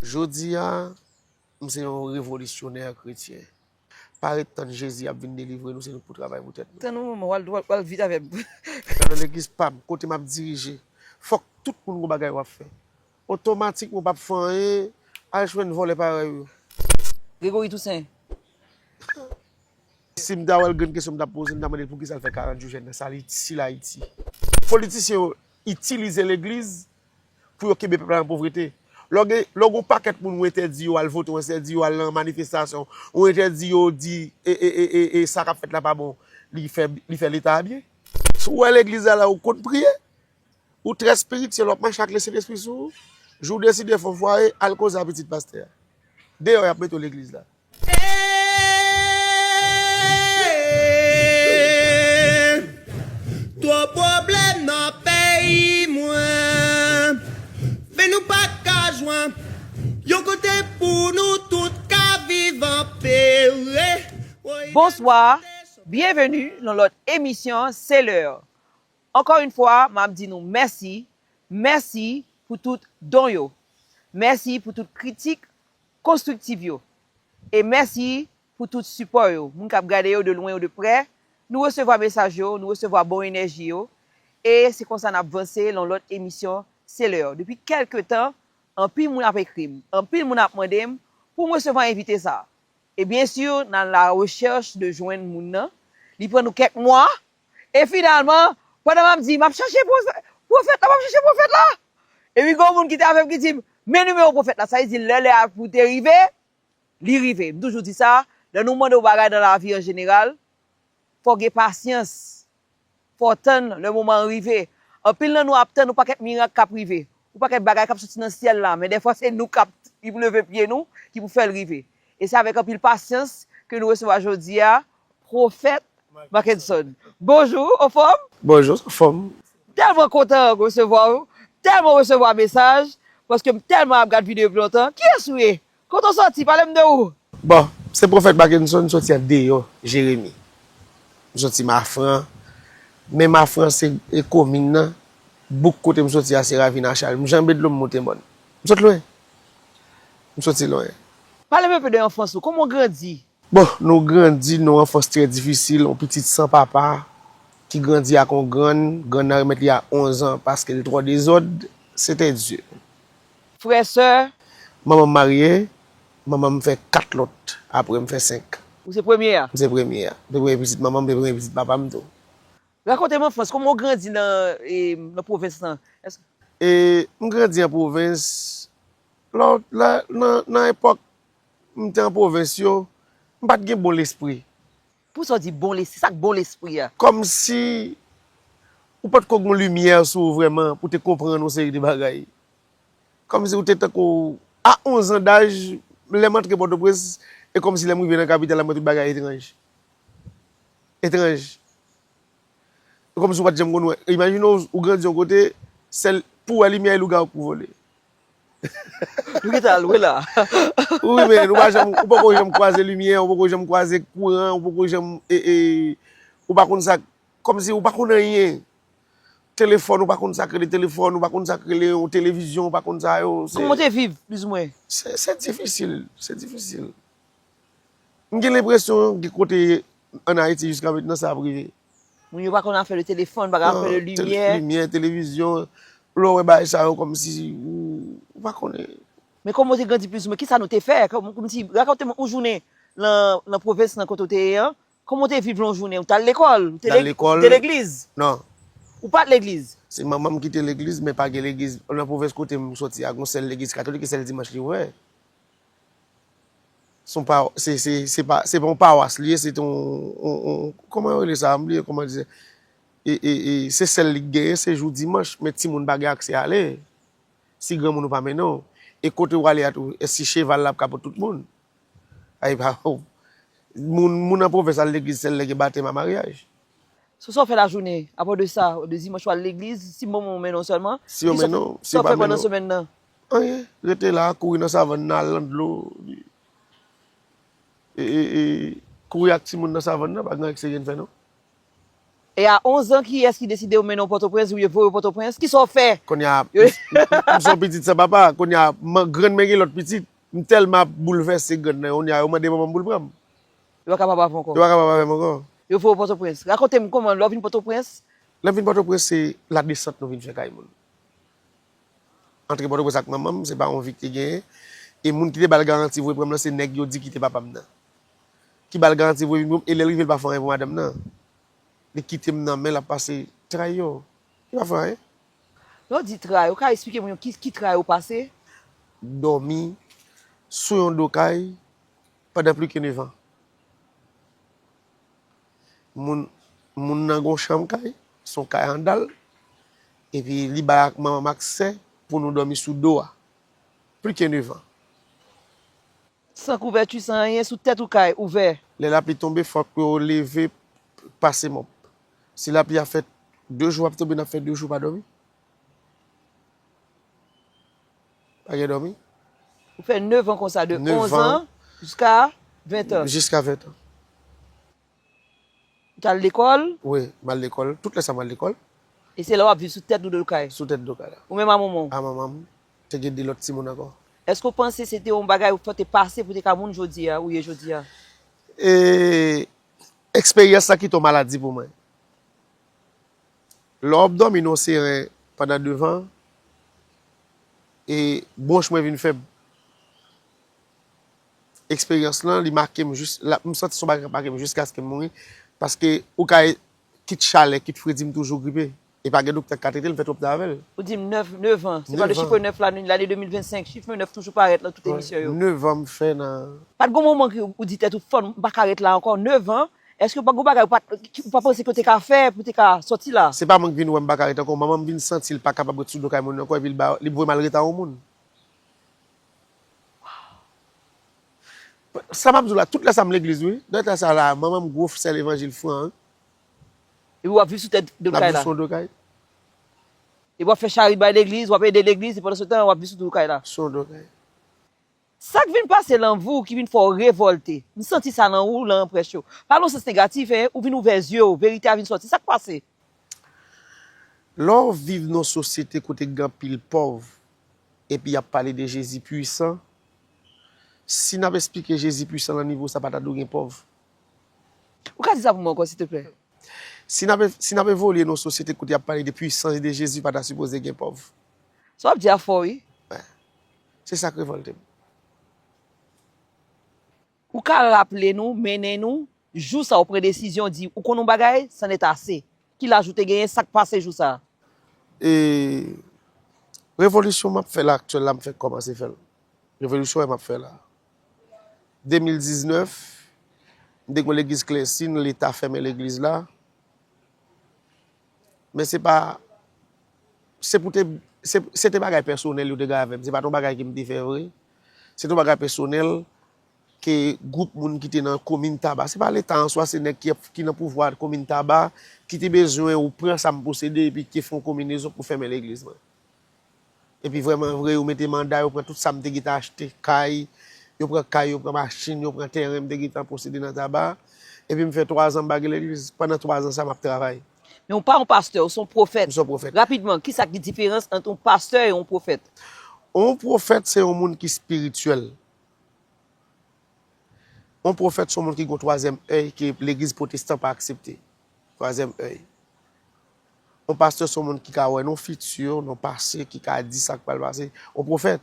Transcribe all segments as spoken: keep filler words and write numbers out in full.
Jodi a, m se yon revolisyonè kretyen. Pa ret tann Jezi ap vin delivre nou, se nou k pou travay pou tèt nou. Tann yon moman, w al, w al, w al vit avè m. Nan legliz pa m, kote m ap dirije, fòk tout moun gon bagay w ap fè. Otomatikman, w p ap fè anyen, al jwenn vòlè parèy ou yo. Gregory Toussaint. Si m ta wè l, grenn kesyon m t ap poze, m ta mande l poukisa l fè karant jou jèn nan, sa li itil Ayiti. Politisyen yo itilize legliz pou yo kenbe pèp la nan povrete. Lè w gen, lè w gen yon pakèt moun ou entèdi yo al vote, ou entèdi yo al nan manifestasyon, ou entèdi yo di e, e, e, e, e sa k ap fèt la pa bon, li fè, li fè Leta a byen. Si w wè legliz la, la ou konn priye, ou trè espirityèl, w ap mache ak Lesentespri sou ou, jou w deside fè yon fwaye, al koze a pitit pastè a. Deyò y ap mete w legliz la. Twòp pwoblèm nan peyi mwen. Men nou pa ka jwenn yon kote pou nou tout ka viv anpere. Bonswa, byenveni nan lòt emisyon Se Lè. Encore une fois, m ap di nou mèsi, mèsi pou tout don yo, mèsi pou tout kritik konstriktif yo, e mèsi pou tout sipò yo. Moun k ap gade yo de lwen ou de prè, nou resevwa mesaj yo, nou resevwa bon enèji yo, e se konsa n ap vanse nan lòt emisyon Se Lè. Depi kèlke tan, anpil moun ap ekri m, anpil moun ap mande m pou m resevwa envite sa a. E byen si, nan la rechèch de jwenn moun nan, li pran nou kèk mwa, e finalman, pandan m ap di, m ap chache pwofèt la, m ap chache pwofèt la, epi gen yon moun ki te avè m ki di m, men nimewo pwofèt la, sa vle di lè lè a pou te rive, li rive. M toujou di sa, lè nou mande yon bagay nan lavi an jeneral, fò w gen pasyans, fò w tann le moman an rive. Anpil nan nou ap tann yon pakèt mirak k ap rive, yon pakèt bagay k ap soti nan syèl la, men dèfwa se nou k ap, ki pou leve pye nou, ki pou fè l rive. E se avèk anpil pasyans ke nou resevwa jodi a pwofèt Mackenson. Bonjou, anfòm? Bonjou, anfòm. Tèlman kontan resevwa w, tèlman resevwa mesaj, paske m tèlman ap gad videyo depi lontan. Kiyès ou ye? Kote w sòti? Pale m de ou. Bon, se pwofèt Mackenson, m sòti andeyò Jeremi. M sòti Mafran. Men Mafran se e komin nan. Bouk kote m sòti a se Ravin Achal. M janbe dlo m monte mòn. M sot lwen. M soti lwen. Pale m enpe de anfans ou. Kòman w grandi? Bon, nou grandi nan yon anfans trè difisil, yon pitit san papa ki grandi ak yon grann, grann nan remèt li a onz an paske l twò dezòd, se te di. Frè, sè? Manman m marye, manman m fè kat lòt, apre m fè senk. Ou se premye a? M se premye a. M se premye pitit manman m, m se premye pitit papa m tou. Rakonte m anfans, kòman w grandi nan, e, nan pwovens lan? Èske. E, m grandi an pwovens, lò, la, nan, nan epòk m te an pwovens yo, m pa t gen bon lespri. Poukisa w di bon lespri? Sa k bon lespri a? Kòmsi ou pa t ko gen limyè sou ou vrèman pou te konprann yon seri de bagay. Kòmsi ou te tankou a onz an daj, lè m antre Pòtoprens, e kòmsi lè m rive nan kapital la, m wè tout bagay etranj. Etranj. E kòmsi ou pa t janm konn wè. Imajine w, ou grandi yon kote, sèl pou wè limyè e lougawou k pou vole. Nou gentan lwe la. Wi, men ou pa janm, ou poko janm kwaze limyè, ou poko janm kwaze kouran, ou poko janm, e, e, ou pa konn sa, kòmsi ou pa konn anyen. Telefòn, ou pa konn sa k rele telefòn, ou pa konn sa k rele yon televizyon, ou pa konn sa yo. Kòman w te viv, plizoumwen? Se, se difisil, se difisil. M gen lenpresyon gen kote ann Ayiti jiska mentnan sa ap rive. Moun yo pa konn afè de telefòn, pa konn afè de limyè. Limyè, televizyon, lè w wè bagay sa yo kòmsi ou, ou pa konnen. Men kòman w te grandi plizoumwen, kisa nou te fè? Kòm, kòmsi, rakonte mwen yon jounen nan, nan pwovens nan kote w te ye an, kòman w te viv yon jounen? Ou t al lekòl? Ou te legliz? Non. Ou pa t legliz? Se manman m ki te legliz, men pa gen legliz. Nan pwovens kote m soti a, gen yon sèl legliz katolik, e sèl dimanch li ouvè. Se yon pa, se, se, se pa, se pa yon pawas li ye, se te yon, yon, yon, kòman yo rele sa, m bliye kòman di, e, e, e, se sèl li k genyen, se jou dimanch, men timoun pa gen aksè ale, si granmoun ou pa mennen w, e kote w ale a tou, e si cheval la ap ka pot tout moun. Ay pa, moun, moun an pwovens al legliz sèl lè gen batèm a maryaj. So sa w fè lajounen, apa de sa, de dimanch w al legliz, si manman w mennen w sèlman? Si yo mennen w, si yo pa mennen w. Sa w fè pandan semèn nan? Anyen, rete la, kouri nan savann nan, al nan dlo. E, e, e, kouri ak timoun nan savann nan, pa gen eksperyans fè non. E a onz an, kiyès ki deside yo mennen w Pòtoprens, ou yo voye w Pòtoprens? Kisa w fè? Kounye a, m, m, m se yon pitit san papa. Kounye a, man, grann mwen gen lòt pitit. M tèlman ap boulvèse grann nan, kounye a, yo mande manman m pou l pran m. Yo pa kapab avè w ankò. Yo pa kapab avè m ankò. Yo voye w Pòtoprens. Rakonte m kòman, lè w vin Pòtoprens. Lè m vin Pòtoprens, se ladesant nou vin fè kay moun. Antre Pòtoprens ak manman m, se pa yon vi ki te genyen. E moun ki te ba l garanti voye pran m nan, se nèg yo di kite papa m nan. Ki ba l garanti voye vin pran m, e lè l rive, l pa fè anyen pou madanm nan. Li kite m nan men l ap pase tray yo. Li pa fè anyen. Lè w di tray, ou ka eksplike moun yo ki, ki tray ou pase? Dòmi sou yon do kay pandan plis ke nèf an. Moun, moun nan gon chanm kay, se yon kay andal, epi li bay ak manman m aksè pou nou dòmi sou do a. Plis ke nèf an. San kouvèti, san anyen, sou tèt ou kay ouvè. Lè lapli tonbe, fòk yo leve, pase mòp. Si lapli a fè de jou ap tonbe, n ap fè de jou pa dòmi. Pa gen dòmi. Ou fè nèf an konsa, de onz an jiska ven an. Jiska ven an. Ou t al lekòl? Wi, m al lekòl. Tout lè sa m al lekòl. E se la w ap viv sou tèt ou do kay? Sou tèt do kay la. Ou menm a manman w? A manman m. Te gen de lòt timoun ankò. Èske w panse se te yon bagay ou te pase pou te ka moun jodi a, ou ye jodi a? E eksperyans la kite yon maladi pou mwen. Lè w ap dòmi nan yon seren pandan nèf an, e bwonch mwen vin fèb. Eksperyans lan, li make m jis, la, m santi se yon bagay k ap make m jiskaske m mouri, paske ou ka kit chalè, kit fredi, m toujou gripe. E pa gen doktè k ka trete l, m fè twòp tan avè l. Ou di m nèf, nèf an, se pa de chif nèf la, lane de mil vennsenk, chif nèf toujou parèt nan tout emisyon yo. Nèf an m fè nan. Pa t gon moman ki ou di tèt ou, fò m pa ka ret la ankò, nèf an, èske pa t gon bagay ou pa, ki, ou pa panse ke w te ka fè pou te ka sòti la? Se pa mwen k vin wè m pa ka ret ankò, manman m vin santi l pa kapab ret sou do kay moun ankò, epi l ba, li voye m al ret a yon moun. Sa m ap di w la, tout lè sa m legliz, wi. Nan tan sa la, manman m gwo sè levanjil fran, wi. Epi w ap viv sou tèt do kay la. L ap viv sou do kay. Epi w ap fè charit bay legliz, w ap ede legliz, e pandan se tan, w ap viv sou do kay la. Sou do kay. Sa k vin pase nan vi w ki vin fè w revòlte? M santi sa nan ou, nan prèch yo. Pa nan sans negatif, en, ou vin ouvè zye w, verite a vin sòti. Sa k pase? Lè w viv nan yon sosyete kote gen anpil pòv, epi y ap pale de Jezi pwisan, si n ap esplike Jezi pwisan nan nivo sa, pa ta dwe gen pòv. Ou ka di sa pou mwen ankò, silteplè? Si n ap, si n ap evolye nan yon sosyete kote y ap pale de pwisans de Jezi, pa ta sipoze gen pòv. Sa w ap di a fò, wi. Wi. Se sa k revòlte m. Ou ka raple nou, mennen nou, jou sa ou pran desizyon, di ou konn yon bagay, c'en est assez. Ki laj ou te genyen, sa k pase jou sa? E revolisyon m ap fè la, aktyèl la, m fèk kòmanse fè l. Revolisyon m ap fè la. De mil diznèf, m te gon legliz Klèsin, Leta fèmen legliz la. Men se pa, se pou te, se, se te bagay pèsonèl yo te gen avè m. Se pa t yon bagay ke m te fè vre. Se te yon bagay pèsonèl ke gwoup moun ki te nan komin Taba. Se pa Leta an swa, se nèg ki, ki nan pouvwa komin Taba, ki te bezwen ou pran sa m posede epi ki te fè yon konbinezon pou fèmen legliz mwen. Epi vrèman vre, yo mete manda, yo pran tout sa m te gentan achte, kay, yo pran kay, yo pran machin, yo pran tèren m te gentan posede nan Taba. Epi m fè twa zan m pa gen legliz. Pandan twa zan sa, m ap travay. Men ou pa yon pastè, ou se yon pwofèt. M se yon pwofèt. Rapidman, kisa ki diferans ant yon pastè e yon pwofèt? Yon pwofèt, se yon moun ki espirityèl. Yon pwofèt se yon moun ki gen yon twazyèm èy ke legliz pwotestan pa aksepte. Twazyèm èy. Yon pastè se yon moun ki ka wè nan fiti, nan pase, ki ka di sa k pral pase. Yon pwofèt,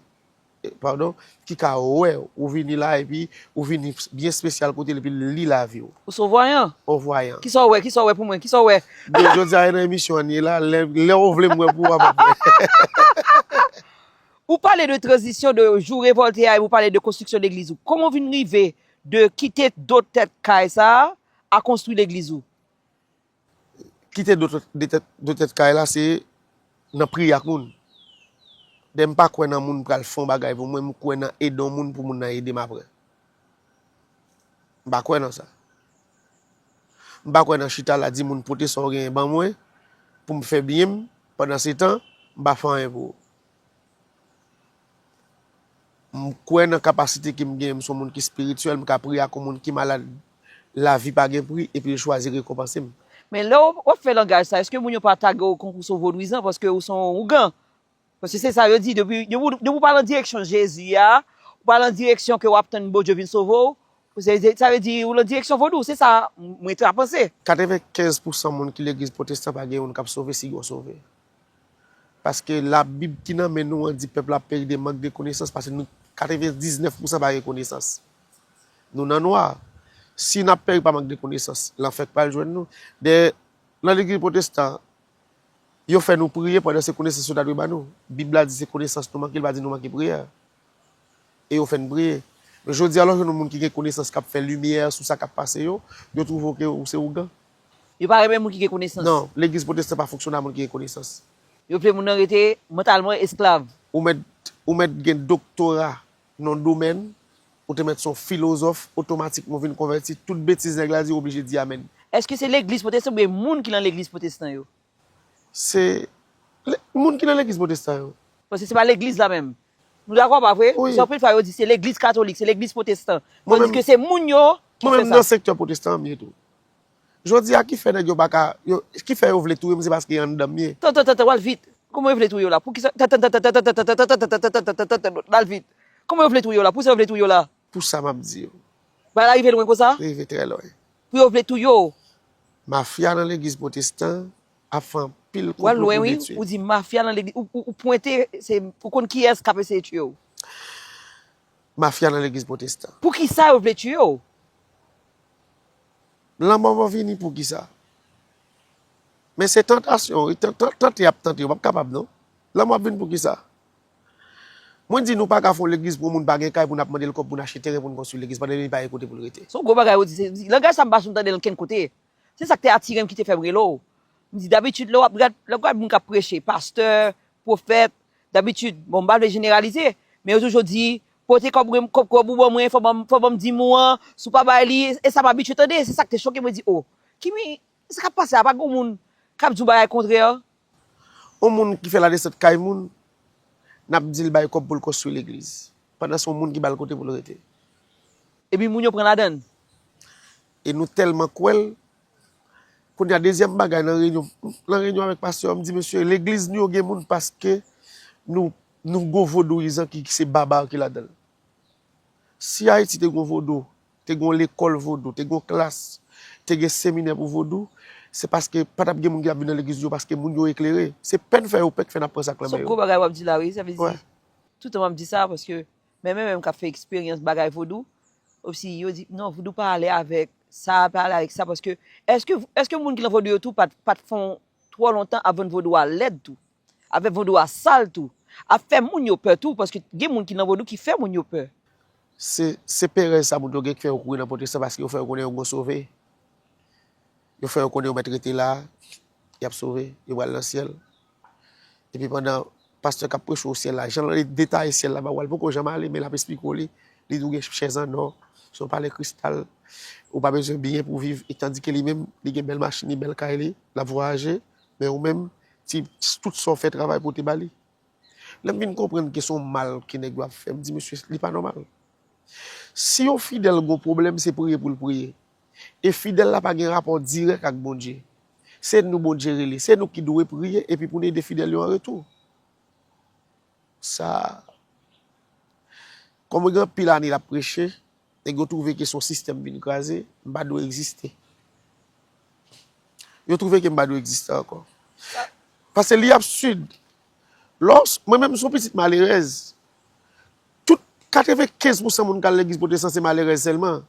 eh, padon, ki ka wè, ou vini la epi ou vini byen espesyal kote l epi l li lavi w. Ou se yon vwayan? Yon vwayan. Kisa w wè? Kisa w wè pou mwen? Kisa w wè? Bon, jodi a, e nan emisyon an n ye la, lè, lè w vle m wè pou w, m ap wè. Ou pale de tranzisyon de jou revòlte a, epi ou pale de konstriksyon legliz ou. Kòman w vin rive de kite do tèt kay sa a, a konstwi legliz ou? Kite do tèt, de tèt, do tèt kay la, se nan priyè ak moun. Dè m pa kwè nan moun pral fè yon bagay pou mwen, m kwè nan ede yon moun pou moun nan ede m apre. M pa kwè nan sa. M pa kwè nan chita la di moun pote sa w genyen ban mwen pou m fè byen m, pandan se tan, m pa fè anyen pou ou. M kwè nan kapasite ke m genyen, m se yon moun ki espirityèl, m ka priye ak yon moun ki malad, lavi pa gen pri, epi l chwazi rekonpanse m. Men lè w, w ap fè langaj sa, èske moun yo pa tage w kon ou se yon vodouyizan paske ou se yon ougan? Paske se sa yo di, depi, depi, depi w pa nan direksyon Jezi a, ou pa nan direksyon ke w ap tann Bondye vin sove w, se, se, sa vle di ou nan direksyon vodou, se sa mwen ta panse. Katrevenkenz pousan moun ki legliz pwotestan pa gen youn k ap sove si yo sove. Paske Labib ki nan men nou an di pèp la ap peri de mank de konesans, paske nou, katrevendiznèf pousan pa gen konesans. Nou nan nwa. Si n ap peri pa mank de konesans, lanfè k pral jwenn nou. Dayè, nan legliz pwotestan, yo fè nou priye pandan se konesans yo ta dwe ba nou. Bib la di se konesans nou manke, li pa di nou manke priyè. E yo fè n priye. Men jodi a, lè w jwenn yon moun ki gen konesans k ap fè limyè sou sa k ap pase yo, yo twouve w ke ou se ougan. Yo pa renmen moun ki gen konesans. Non, legliz pwotestan pa fonksyone a moun ki gen konesans. Yo vle moun nan rete mantalman esklav. Ou mèt, ou mèt gen doktora nan yon domèn, ou te mèt se yon filozòf, otomatikman ou vin konvèti, tout betiz nèg la di, ou oblije di amèn. Èske se legliz pwotestan oubyen moun ki nan legliz pwotestan yo? Se le- moun ki nan legliz pwotestan yo. Paske se pa legliz la menm. Nou dakò pa vre? Wi. Paske anpil fwa yo di se legliz katolik, se legliz pwotestan. Mwen menm- Tandis ke se moun yo ki Mwen fè menm sa. nan sektè pwotestan an m ye tou. Jodi a ki fè nèg yo pa ka, yo, ki fè yo vle touye m se paske e anndan m ye. Tan, tan, tan, tan, w al vit. Kòman yo vle touye w la? Poukisa? Tan, tan, tan, tan, tan, tan, tan, tan, tan, tan, tan, tan, tan, tan, tan, w al vit. Kòman yo vle touye w la? Poukisa yo vle touye w la? Pou sa m ap di yo. Bagay la rive lwen konsa? Rive trè lwen. Pou yo vle touye w. Mafya nan legliz pwotestan ap fè anpil konplo pou detwi. Ou al lwen wi, ou di mafya nan legliz, ou, ou, ou pwente, se, ou konn kiyès k ap eseye tiye w. Mafya nan legliz pwotestan. Poukisa yo vle tiye w? Lanmò va vini poukisa? Men se tantasyon, wi, tan- tan- tante y ap tante, yo p ap kapab non. Lanmò ap vin poukisa? Mwen di nou pa ka fè yon legliz pou yon moun pa gen kay pou n ap mande l kòb pou n achte teren pou n konstwi legliz pandan li pa gen kote pou l rete. Se yon gwo bagay ou di, se, langaj sa m pa janm tande l ankenn kote. Se sa k te atire m ki te fè m rele w. M di dabitid lè w ap gad, lè w ap gad moun k ap preche, pastè, pwofèt, dabitid, bon m pa vle jeneralize, men yo toujou di, pote kòb mwen, kòb, kòb ou ban mwen, fò ban m, fò ban m dim ou an, si w pa bay li, e sa m abitye tande, se sa k te choke mwen di o, ki mi, sa k ap pase a, pa gen yon moun k ap di yon bagay kontrè? Yon moun ki fè ladesant kay moun, n ap di l bay kòb pou l konstwi legliz, pandan se yon moun ki ba l kote pou l rete. Epi moun yo pran ladan l. E nou tèlman kwè l, kounye a dezyèm bagay nan reyinyon, nan reyinyon avèk pastè a, m di mesye, legliz nou yo gen moun paske nou, nou gon vodouyizan ki, ki se babar ki ladan l. Si Ayiti te gon vodou, te gon lekòl vodou, te gon klas, te gen seminè pou vodou, se paske pa t ap gen moun ki t ap vin nan legliz yo paske moun yo eklere. Se pèn fè yo pè k fè n ap pran sa k nan men yo. Se yon gwo bagay w ap di la wi, sa vle di, toutan m ap di sa paske men mwen menm k ap fè eksperyans bagay vodou, osi yo di non, vodou pa ale avèk sa, pa ale avèk sa paske èske, èske moun ki nan vodou yo tou pa t, pa t fè yon twò lontan ap vann vodou a lèd tou? Avèk vodou a sal tou. Ap fè moun yo pè tou, paske gen moun ki nan vodou ki fè moun yo pè. Se, se perèz sa moun yo gen ki fè yo kouri nan pwotestan, paske yo fè yo konnen yo gon sove. Yo fè yo konnen yo mèt rete la, y ap sove, yo pral nan syèl. Epi pandan pastè k ap preche w syèl la, jan l detaye syèl la ba w a, l poko janm ale, men l ap esplike w li, li di w gen chèz an nò, se yon palè kristal, ou pa bezwen byen pou w viv, e tandike li menm, li gen bèl machin, li bèl kay li, l ap vwayaje, men ou menm, ti, tout sa w fè travay pou w te ba li. Lè m vin konprann ke se yon mal ke nèg yo ap fè, m di, mesye, li pa nòmal. Si yon fidèl gon pwoblèm, se priye pou l priye. E fidèl la pa gen rapò dirèk ak Bondye. Se nou Bondye rele, se nou ki dwe priye epi pou n ede fidèl yo an retou. Sa, kòm gen anpil ane l ap preche, nèg yo twouve ke se yon sistèm vin kraze, m pa dwe egziste. Yo twouve ke m pa dwe egziste ankò. Paske li absid. Lòs, mwen menm, m se yon pitit malerèz. Tout katrevenkenz pousan moun k al legliz pwotestan se malerèz sèlman.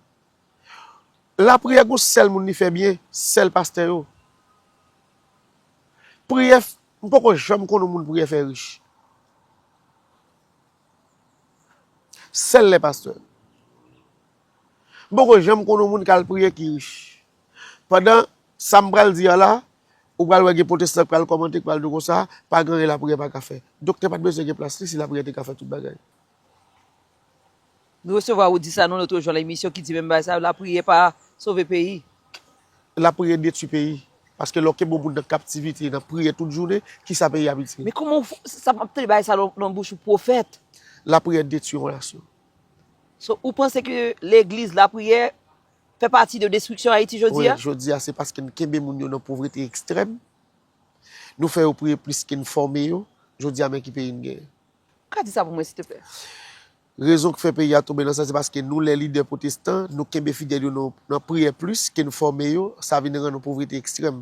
Lapriyè gon sèl moun li fè byen, sèl pastè yo. Priyè, m poko janm konn yon moun priyè fè rich. Sèl lè pastè. M poko janm konn yon moun k al priye ki rich. Pandan sa m pral di a la, ou pral wè gen pwotestan k pral kòmante, k pral di w konsa, pa gen anyen lapriyè pa ka fè. Doktè pa t bezwen gen plas li si lapriyè te ka fè tout bagay. Nou resevwa ou di sa non lòt jou nan emisyon ki di menm bagay sa, lapriyè pa sove peyi. Lapriyè detwi peyi. Paske lè w kenbe yon moun nan kaptivite, nan priyè tout jounen, kisa peyi ap itye? Men kòman w fè, sa m ap tande bagay sa nan, nan bouch yon pwofèt? Lapriyè detwi yon nasyon. So, ou panse ke legliz, lapriyè, fè pati de destriksyon Ayiti jodi a? Wi, jodi a, se paske n kenbe moun yo nan povrete ekstrèm. Nou fè yo priye plis ke n fòme yo. Jodi a, men ki peyi n genyen. Ou ka di sa pou mwen, silteplè? Rezon k fè peyi a tonbe nan sa, se paske nou, lè lidè pwotestan, nou kenbe fidèl yo nan, nan priyè plis ke n fòme yo, sa vin rann nou povrete ekstrèm.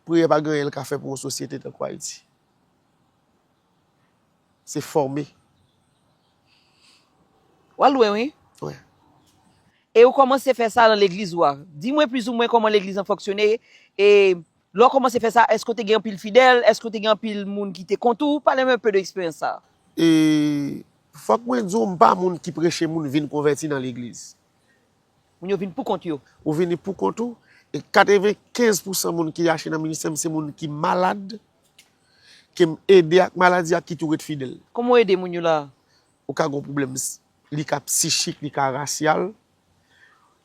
Priyè pa gen anyen l ka fè pou yon sosyete tankou Ayiti. Se fòme. W al lwen, wi. Wi. E ou kòmanse fè sa nan legliz ou a. Di mwen plizoumwen kòman legliz lan fonksyone. E lè w kòmanse fè sa, èske w te gen anpil fidèl? Èske w te gen anpil moun ki te kont ou? Pale m enpe de eksperyans sa a. E fòk mwen di w, m pa moun ki preche moun vin konvèti nan legliz. Moun yo vin pou kont yo. Ou vini pou kont ou. E katrevenkenz pousan moun ki rache nan ministè m se moun ki malad, ke m ede ak maladi a, ki tou ret fidèl. Kòman w ede moun yo la a? Ou ka gen yon pwoblèm, li ka psichik, li ka rasyal,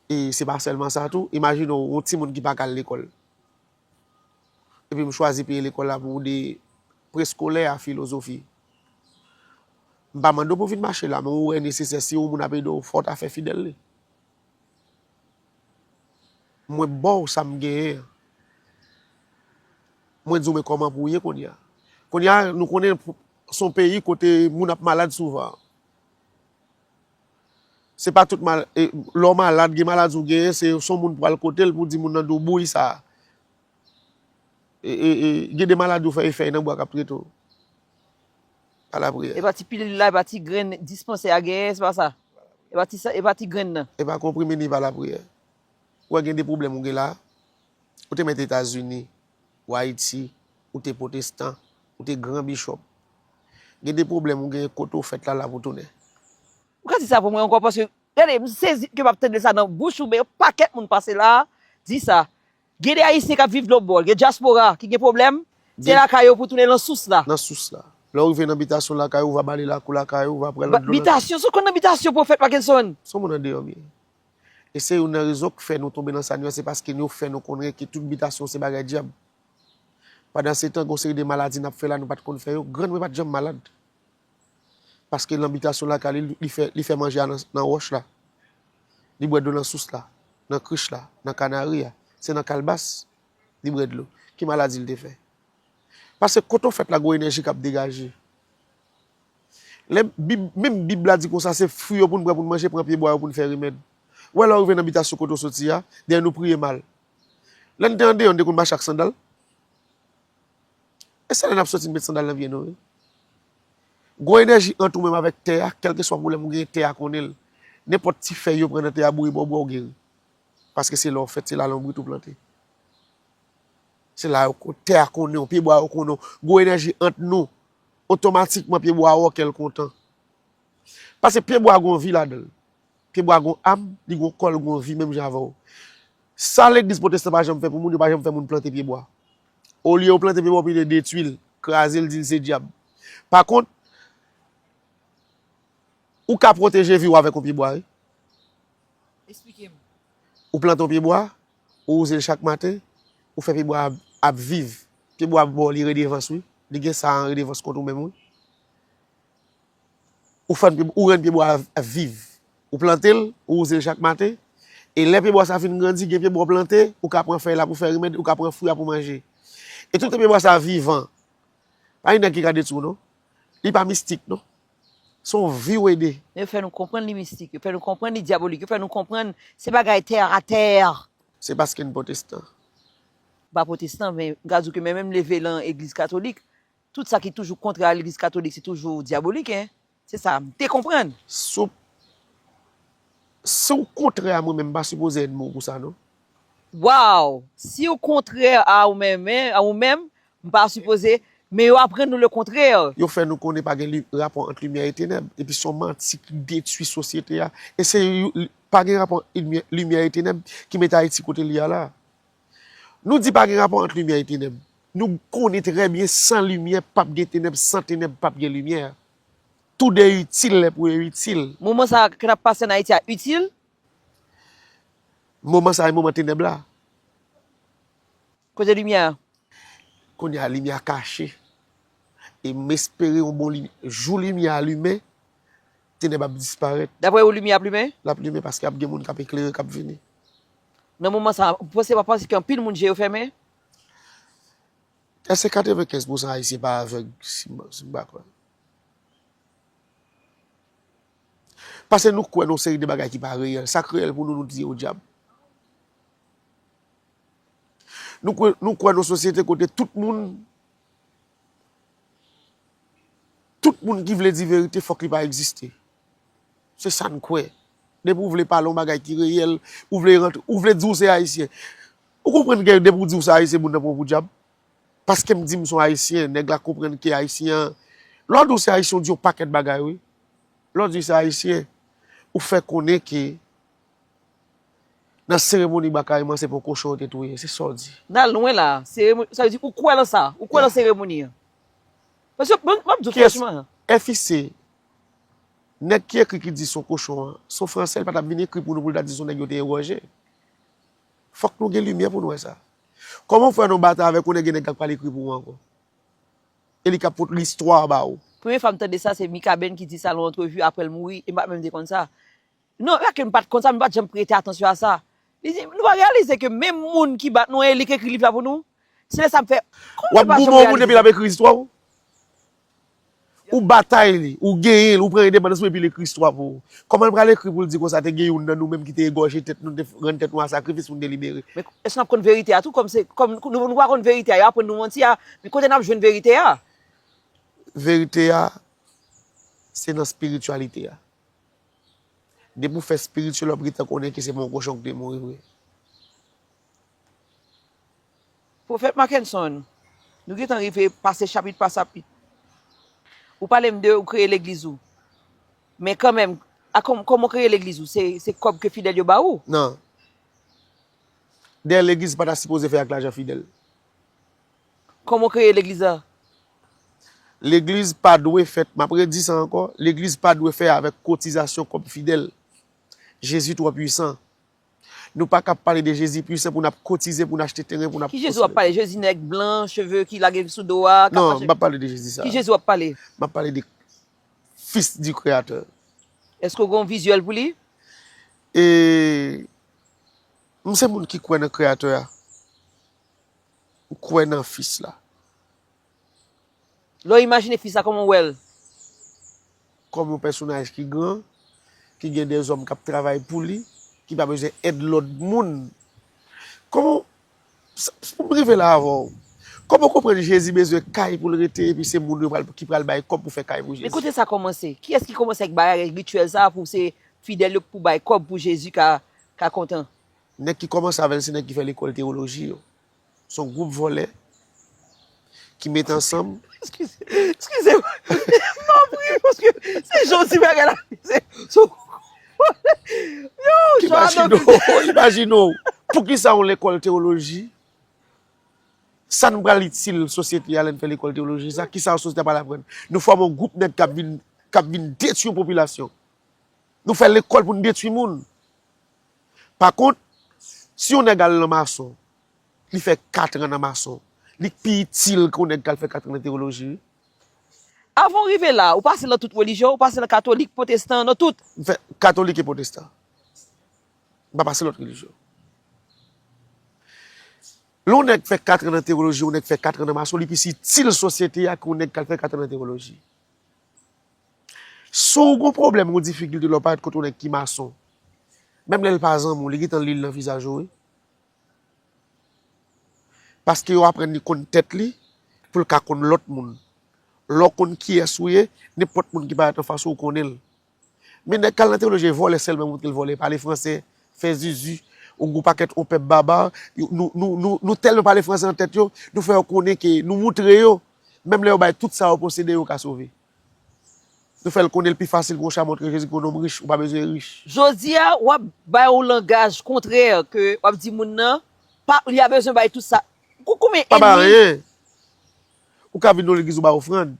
e se pa sèlman sa tou. Imajine w, yon timoun ki pa ka al lekòl. Epi m chwazi peye lekòl la pou de preskolè a filozofi. M pa mande w pou vin mache la, men ou wè nesesè, si yon moun ap ede w, fò w ta fè fidèl li. Mwen ba w sa m genyen an. Mwen di w men kòman pou w ye kounye a. Kounye a, nou konnen se yon peyi kote moun ap malad souvan. Se pa tout mal, e, lè w malad, gen maladi w genyen, se, se yon moun pral kote l pou di moun nan di w bouyi sa. E, e, e, gen de maladi w fè, e fèy nan bwa k ap trete w. Pa lapriyè. E pa ti pilil la, e pa ti grenn dispansè a genyen, se pa sa? E pa ti sa, e pa ti grenn nan? E pa konprime ni pa lapriyè. Ou wè gen de pwoblèm ou gen la, ou te mèt Etazini, ou Ayiti, ou te pwotestan, ou te gran bichòp. Gen de pwoblèm ou genyen kote w fèt la, la pou tounen. Ou ka di sa pou mwen ankò, paske, gade, m sezi ke m ap tande sa nan bouch ou, men yon pakèt moun pase la, di sa. Gen de Ayisyen k ap viv lòtbò, gen dyaspora ki gen pwoblèm, se lakay yo pou tounen nan sous la. Nan sous la. Lè w rive nan bitasyon lakay ou, ou va bale lakou lakay ou, ou va pran lòt dlo nan. Bitasyon, sou konn nan bitasyon, Pwofèt Mackenson? Se yon moun andeyò m ye. E se youn nan rezon k fè nou tonbe nan sa nou ye, se paske yo fè nou konnen ke tout bitasyon se bagay dyab. Pandansetan, gen yon seri de maladi n ap fè la, nou pa t konn fè yo. Grann mwen pa t janm malad. Paske nan bitasyon lakay li, li fè, li fè manje a nan, nan wòch la. Li bwè dlo nan sous la, nan krich la, nan kanari a. Se nan kalbas li bwè dlo. Ki maladi l te fè? Paske kote w fèt la, gen yon enèji k ap degaje. Lè Bib, menm Bib la di konsa, se fwi yo pou n pran pou n manje, pran pyebwa yo pou n fè remèd. Ou wè lè w rive nan bitasyon kote w soti a, dèyè nou priye mal. Lè n te andeyò, n te konn mache ak sandal. E se lè n ap soti n met sandal nan pye nou, wi. Gen yon enèji ant ou menm avèk tè a, kèlkeswa pwoblèm ou genyen, tè a konnen l. Nenpòt ti fèy yo pran nan tè a, bouyi bò bwè w geri. Paske se la w fèt, se la lonbrit ou plante. Se la yo ko-, tè a konnen w, pyebwa yo konnen w. Gen yon enèji ant nou, otomatikman pyebwa a wè w kè l kontan. Paske pyebwa gen yon vi ladan l. Pyebwa gen yon am, li gen yon kò, l gen yon vi menm jan avè w. Sa legliz pwotestan pa janm fè pou moun, yo pa janm fè moun plante pyebwa. Olye yo plante pyebwa, yo plede detwi l, kraze l, di l se dyab. Pa kont, ou ka pwoteje vi w avèk yon pyebwa, wi. Eksplike m. Ou plante yon pyebwa, ou wouze l chak maten, ou fè pyebwa a ap viv. Pyebwa a ba w li redevans, wi. Li gen sa an redevans kont ou menm, wi. Ou fann pye, ou rann pyebwa a viv. Ou plante l, ou wouze l chak maten. E lè pyebwa sa fin grandi, gen pyebwa w plante, ou ka pran fèy la pou fè remèd, ou ka pran fwi a pou manje. E toutan pyebwa sa vivan, pa gen nèg ki ka detwi w non. Li pa mistik non. Se yon vi w ede. Men yo fè nou konprann li mistik, yo fè nou konprann li dyabolik, yo fè nou konprann se bagay tè a tè. Se paske n pwotestan. M pa pwotestan, men m ka di w ke men menm leve lan egliz katolik, tout sa ki toujou kontrè a legliz katolik, se toujou dyabolik, en. Se sa, m te konprann. Si w, si w kontrè a mwen menm, m pa sipoze ènmi w pou sa, non. Waw! Si w kontrè a ou menm, a ou menm, m pa sipoze, men yo aprann nou le kontrè. Yo fè nou konnen pa gen li, rapò ant limyè e tenèb, epi se yon manti ki detwi sosyete a. E se yo, pa gen rapò limyè, limyè e tenèb ki mete Ayiti kote l ye a la. Nou di pa gen rapò ant limyè e tenèb. Nou konnen trè byen, san limyè p ap gen tenèb, san tenèb p ap gen limyè. Toude itil lè pou yo itil. Moman sa a ke n ap pase ann Ayiti a itil? Moman sa a e moman tenèb la. Kote limyè a? Kounye a limyè a kache. E m espere yon bon limyè. Jou limyè a limen, tenèb ap disparèt. Daprè ou limyè ap limen? L ap limen paske ap gen moun k ap eklere k ap vini. Nan moman sa, ou panse, pa panse ke anpil moun je yo fèmen? Èske katrevenkenz pousan Ayisyen pa avèg, si m si m pa kwè? Paske nou kwè nan yon seri de bagay ki pa reyèl. Sa k reyèl pou nou, nou di yo dyab. Nou kwè, nou kwè nan yon sosyete kote tout moun, tout moun ki vle di verite, fòk li pa egziste. Se sa n kwè. Depi w vle pale yon bagay ki reyèl, ou vle rantre, ou vle di w se Ayisyen. Ou konprann ke depi w di w se Ayisyen, moun nan pran w pou dyab? Paske m di m se yon Ayisyen, nèg la konprann ke Ayisyen an. Lè w di w se Ayisyen, w di yon pakèt bagay, wi. Lè w di w se Ayisyen, ou fè konnen ke nan seremoni Bakareman, se pa yon kochon yo te touye. Se sa w di. N al lwen la. Seremoni, sa vle di, ou kwè nan sa? Ou kwè nan seremoni an? Paske, bon, m ap di w franchman. F I C, nèg ki ekri ki di se yon kochon an, se yon Fransè, li pa t ap vin ekri pou nou pou l ta di se yon nèg yo te egòje. Fòk nou gen limyè pou nou wè sa. Kòman w fè nan batay avèk yon nèg, gen nèg k ap pral ekri pou ou ankò? E li k ap pot listwa ba ou. Premye fwa m tande sa, se Mikaben ki di sa nan yon antrevi apre l mouri, e m pa t menm te konn sa. Non, e pa ke m pa t konn sa, men m pa t janm prete atansyon a sa. Li di, nou pa reyalize ke menm moun ki bat nou an, e li k ekri liv la pou nou? Se lè sa m fè, kòman w ap goumen yon moun epi l ap ekri istwa w? Ou batay li, ou genyen l, ou pran endepandans ou epi l ekri istwa pou ou. Kòman l pral ekri pou l di konsa te gen youn nan nou menm ki te egòje tèt nou, te rann tèt nou an sakrifis pou n te libere? Men èske n ap konn verite a tou? Kòm se, kòm nou, nou pa konn verite a, yo aprann nou manti a, men kote n ap jwenn verite a? Verite a, se nan espirityalite a. Depi w fè espirityèl, w ap gentan konnen ke se pa yon kochon ki te mouri vre. Pwofèt Mackenson, nou gentan rive pase chapit pa chapit. Ou pale m de ou kreye legliz ou. Men kanmenm, a kòm, kòman w kreye legliz ou? Se, se kòb ke fidèl yo ba ou? Non. Dayè legliz pa ta sipoze fè ak lajan fidèl. Kòman w kreye legliz la? Legliz pa dwe fèt, m ap redi sa ankò, legliz pa dwe fè avèk kotizasyon kòb fidèl. Jezi twò pwisan. Nou pa ka ap pale de Jezi pwisan pou n ap kotize, pou n achte teren, pou n ap konstwi. Ki Jezi w ap pale? Jezi nèg blan, cheve ki lage sou do a, k ap mache? Non, m p ap pale de Jezi sa. Ki Jezi w ap pale? M ap pale de Fils du Créateur. Èske w gen yon vizyèl pou li? E m se moun ki kwè nan Kreyatè a. M kwè nan Fis la. Lè w imajine Fis la, kòman w wè l? Kòm yon pèsonaj ki gran, ki gen dèzòm k ap travay pou li, ki pa bezwen èd lòt moun. Kòman, pou m rive la avè w, kòman w konprann Jezi bezwen kay pou l rete, epi se moun yo pral, ki pral bay kòb pou fè kay pou Jezi? Men kote sa kòmanse? Kiyès ki kòmanse ak bagay rityèl sa a pou se fidèl yo pou bay kòb pou Jezi ka, ka kontan? Nèg ki kòmanse avè l, se nèg ki fè lekòl teyoloji yo. Se yon gwoup vòlè ki met ansanm. Eskize, eskize m. M ap ri paske se jan w di bagay la. Se, se yon gwoup vòlè. Yo, Imajine w, imajine w. Poukisa yon lekòl teyoloji? Sa n pral itil sosyete a lè n fè lekòl teyoloji sa? Kisa sosyete a pral aprann? Nou fòme yon gwoup nèg k ap vin, k ap vin detwi yon popilasyon. Nou fè lekòl pou n detwi moun. Pa kont, si yon nèg al nan mason, li fè katran nan mason, li pi itil ke yon nèg k al fè katran nan teyoloji, wi. Avan w rive la, ou pase nan tout relijyon, ou pase nan katolik, pwotestan, nan tout. M fè katolik e pwotestan. M pa pase lòt relijyon. Lè yon nèg fè katran nan teyoloji, yon nèg fè katran nan mason, li pi itil sosyete a ke yon nèg k al fè katran nan teyoloji. Si w gen yon pwoblèm, yon difikilte lè w parèt kote yon nèg ki mason, menm lè l pa zanmi w, li gentan li l nan vizaj ou, wi. Paske yo aprann li konn tèt li pou l ka konn lòt moun. Lè w konn kiyès ou ye, nenpòt moun ki parèt anfas ou, ou konnen l. Men nèg k al nan teyoloji, e vòlè sèlman montre l vòlè, pale fransè, fè zuzu, yon gwo pakèt yon pèp baba, nou, nou, nou, nou tèlman pale fransè nan tèt yo, nou fè yo konnen ke nou montre yo, menm lè yo bay tout sa yo posede, yo ka sove. Nou fè l konnen l pi fasil pou yon cha montre Jezi ke yon nonm rich, ou pa bezwen rich. Jodi a, w ap bay yon langaj kontrè ke w ap di moun nan, pa, li pa bezwen bay tout sa. Kou, koumen ennmi. Pa bay anyen. Ou ka vin nan yon legliz ou bay ofrann.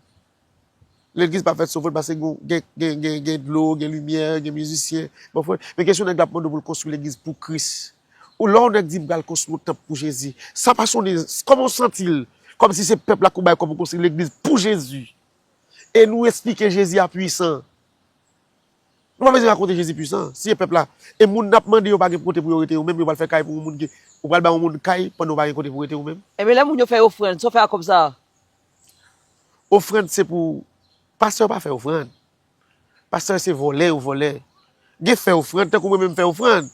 Legliz pa fèt sou ofrann paske gen, gen, gen, gen dlo, gen limyè, gen mizisyen, bay ofrann. Men kesyon nèg la ap mande w pou l konstwi legliz pou Kris. Ou lè yon nèg di m pral konstwi yon tanp pou Jezi. Sa pa sonnen, kòman w santi l? Kòmsi se pèp la k ou bay kòb pou konstwi legliz pou Jezi. E nou esplike Jezi a pwisan. Nou pa bezwen rakonte Jezi pwisan. Si e pèp la, e moun n ap mande yo pa gen kote pou yo rete yo menm, yo pral fè kay pou yon moun ki, ou pral ba yon moun kay pandan w pa gen kote pou rete ou menm. Ebyen lè moun yo fè ofrann, sa w fè ak kòb sa a? Ofrann se pou, pastè pa fè ofrann. Pastè se vòlè yo vòlè. Gen fè ofrann tankou mwen menm fè ofrann.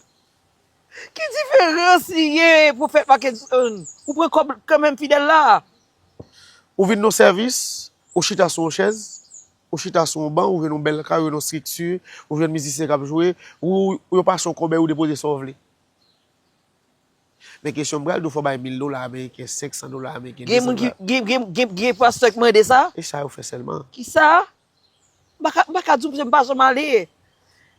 Ki diferans li ye, pwofèt Marc Edson? Ou pran kòb kanmenm fidèl la. Ou vin nan sèvis, ou chita sou yon chèz, ou chita sou yon ban, ou jwenn yon bèl kay, ou jwenn yon estrikti, ou jwenn mizisyen k ap jwe, ou, ou yo pase yon kòbèy, ou depoze sa w vle. Men kesyon m pral di w, fò w bay mil dola ameriken, senk san dola ameriken, de san dola. Gen moun ki, gen, gen, gen, gen pastè k mande sa? E sa yo fè sèlman. Kisa? M pa ka, m pa ka di w, paske m pa janm ale.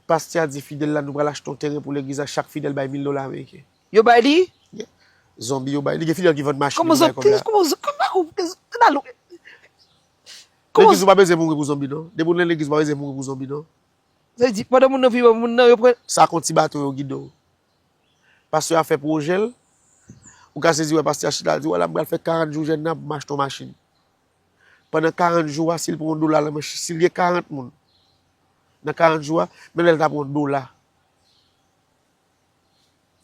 Pastè a di fidèl la, nou pral achte yon teren pou legliz la, chak fidèl bay mil dola ameriken. Yo bay li? Yeah. Zonbi yo bay. Li gen fidèl ki vann machin, kòman li bay kòb la. Kòman zon-, kòman zon-, kòman, kòman, kòman, kòman. Legliz ou pa bezwen mouri pou zonbi, non. Depi w nan legliz, ou pa bezwen mouri pou zonbi, non. Sa vle di, pandan moun nan vivan, moun nan, yo pran. Sa kon ti baton yo gide w. Pastè a fè pwojè l. Ou ka sezi wè pastè a chita, l di, wè la, m pral fè karant jou jèn nan pou m achte yon machin. Pandan karant jou a, si l pran yon dola nan men, si l gen karant moun, nan karant jou a, men lè l ta pran yon dola.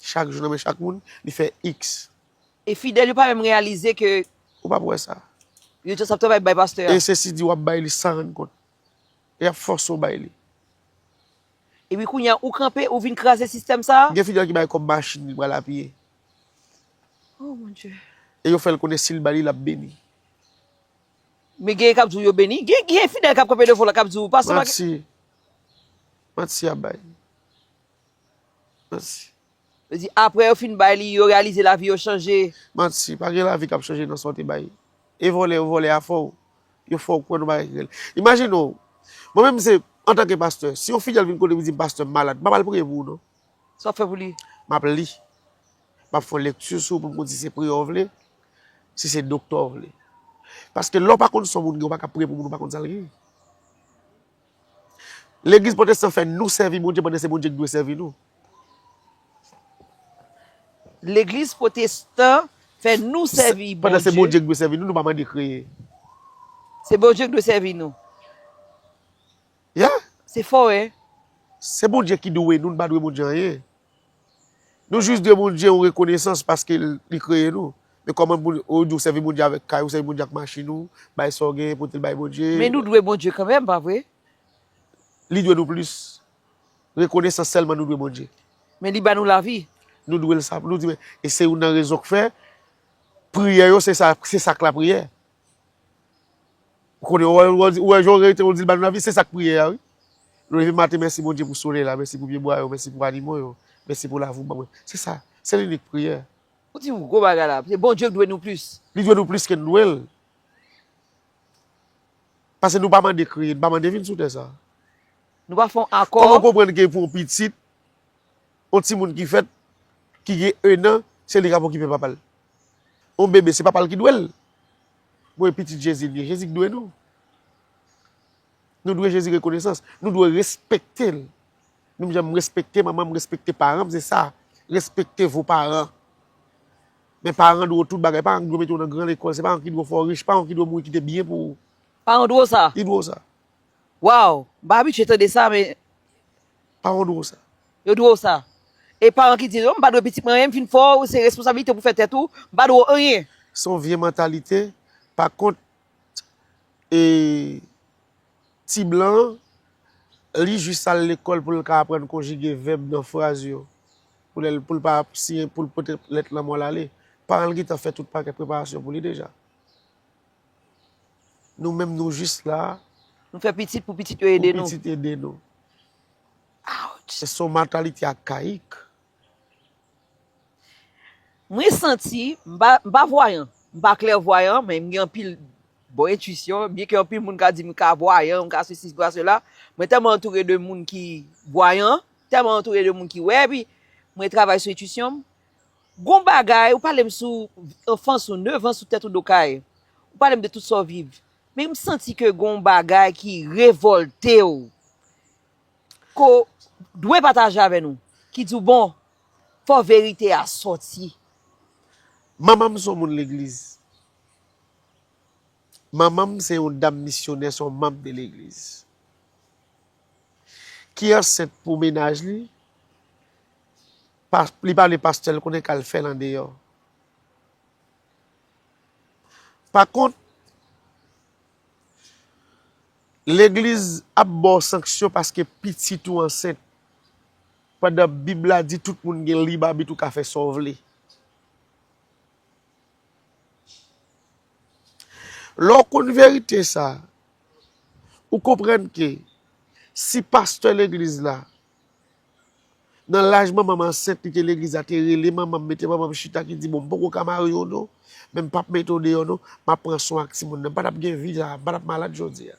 Chak jou nan men chak moun, li fè X. E fidèl yo pa menm reyalize ke. Ou p ap wè sa. Yo just ap travay bay pastè a. E se si di w ap bay li san rann kont. E y ap fòse w bay li. Epi kounye a, ou kanpe, ou vin kraze sistèm sa a? Gen fidèl ki bay kòb machin li pral apiye. Oh, mon Dieu. E yo fè l konnen si l ba li, l ap beni. Men gen k ap di w yo beni. Gen, gen fidèl k ap kanpe devan w la k ap di w, pastè Marc. Manti. Manti y ap bay. Manti. Yo di, apre yo fin bay li, yo reyalize lavi yo chanje. Manti, pa gen lavi k ap chanje nan sa w te bay. E vòlè yo vòlè a fè w. Yo fè w kwè nan bagay ki rèl. Imajine w, mwen menm se, antanke pastè, si yon fidèl vin kote m di m pastè m malad, m pa pral priye pou ou non. Sa w ap fè pou li? M ap li. M ap fè yon lekti sou ou pou m konn si se priyè w vle, si se doktè w vle. Paske lè w pa konn sa yon moun gen, ou pa ka priye pou moun ou pa konn sa l gen. Legliz pwotestan fè nou sèvi Bondye pandan se Bondye ki dwe sèvi nou. Legliz pwotestan fè nou sèvi Bondye. Pandan se Bondye ki dwe sèvi nou, nou pa mande kreye. Se Bondye ki dwe sèvi nou. Yeah. Se fò, wi. Se Bondye ki dwe nou, nou pa dwe Bondye anyen. Nou jis dwe Bondye yon rekonesans paske l, li kreye nou. Men kòman pou ou di w sèvi Bondye avèk kay ou, sèvi Bondye ak machin ou, bay sa w genyen, pote l bay Bondye. Men nou dwe Bondye kanmenm, pa vre? Li dwe nou plis. Rekonesans sèlman nou dwe Bondye. Men li ba nou lavi. Nou dwe l sa. Nou di, men, e se youn nan rezon k fè priyè yo, se sa, se sa k lapriyè. Ou konnen, ou wè, ou wè, ou wè jan w rete, ou di l ba nou lavi, se sa k priyè a, wi. Nou leve maten, mèsi Bondye pou solèy la, mèsi pou pye bwa yo, mèsi pou animo yo, mèsi pou lavi w ban mwen. Se sa, se linik priyè. Ou di yon gwo bagay la, se Bondye k dwe nou plis. Li dwe nou plis ke n dwe l. Paske nou pa mande kreye, nou pa mande vin sou tè sa. Nou pa fè yon akò. Kòman w konprann ke pou yon pitit, yon timoun ki fèt, ki gen en an, se li k ap okipe papa l? Yon bebe, se papa l ki dwe l. Bon, e pitit Jezi l ye, Jezi k dwe nou. Nou dwe Jezi rekonesans. Nou dwe respekte l. Menm jan m respekte manman m, respekte paran m, se sa. Respekte vos parents. Men paran dwe w tout bagay. Paran dwe mete w nan gran lekòl. Se paran ki dwe w fè w rich. Paran ki dwe w mouri kite byen pou ou. Paran dwe w sa? Li dwe w sa. Waw! M pa abitye tande sa, men. Paran dwe w sa. Yo dwe w sa. E paran ki di, non, m pa dwe pitit mwen anyen, m fin fè w, se responsablite pou fè tèt ou, m pa dwe w anyen. Se yon vye mantalite. Pa kont, e, ti blan an, li jis al lekòl pou l ka aprann konjige vèb nan fraz yo. Pou lè l, pou l pa siyen, pou l pote lèt lanmò l ale. Paran l gentan fè tout pakèt preparasyon pou li deja. Nou menm, nou jis la. Nou fè pitit pou pitit yo ede nou. Pou pitit ede nou. Ouch! Se yon mantalite akayik. Mwen santi, m pa, m pa vwayan, m pa klèvwayan, men m gen anpil bon entwisyon, byen ke anpil moun ka di m ka vwayan, m ka sesi, m ka sela. Mwen tèlman antoure de moun ki vwayan, tèlman antoure de moun ki wè, epi mwen travay sou entwisyon m. Gon bagay, ou pale m sou anfans ou, nèf an sou tèt ou do kay. Ou pale m de tout sa w viv. Men m santi ke gon bagay ki revòlte w, ke w dwe pataje avè nou, ki di w, bon, fò verite a sòti. Manman m se yon moun legliz. Manman m se yon dam misyonè, se yon manm de legliz. ki ansent pou mennaj li, pa, li pa vle pastè l konnen k al fè l andeyò. Pa kont, legliz ap ba w sanksyon paske pitit ou ansent, pandan Bib la di tout moun gen lib abit, ou ka fè sa w vle. Lè w konn verite sa, ou konprann ke si pastè legliz la, nan laj manman m ansent, li te legliz la, te rele manman m, mete manman m chita, ki di, "Bon, m poko ka mare w non, men m p ap mete w deyò non, m ap pran swen ak timoun nan, m pa t ap gen vi la, m pa t ap malad jodi a."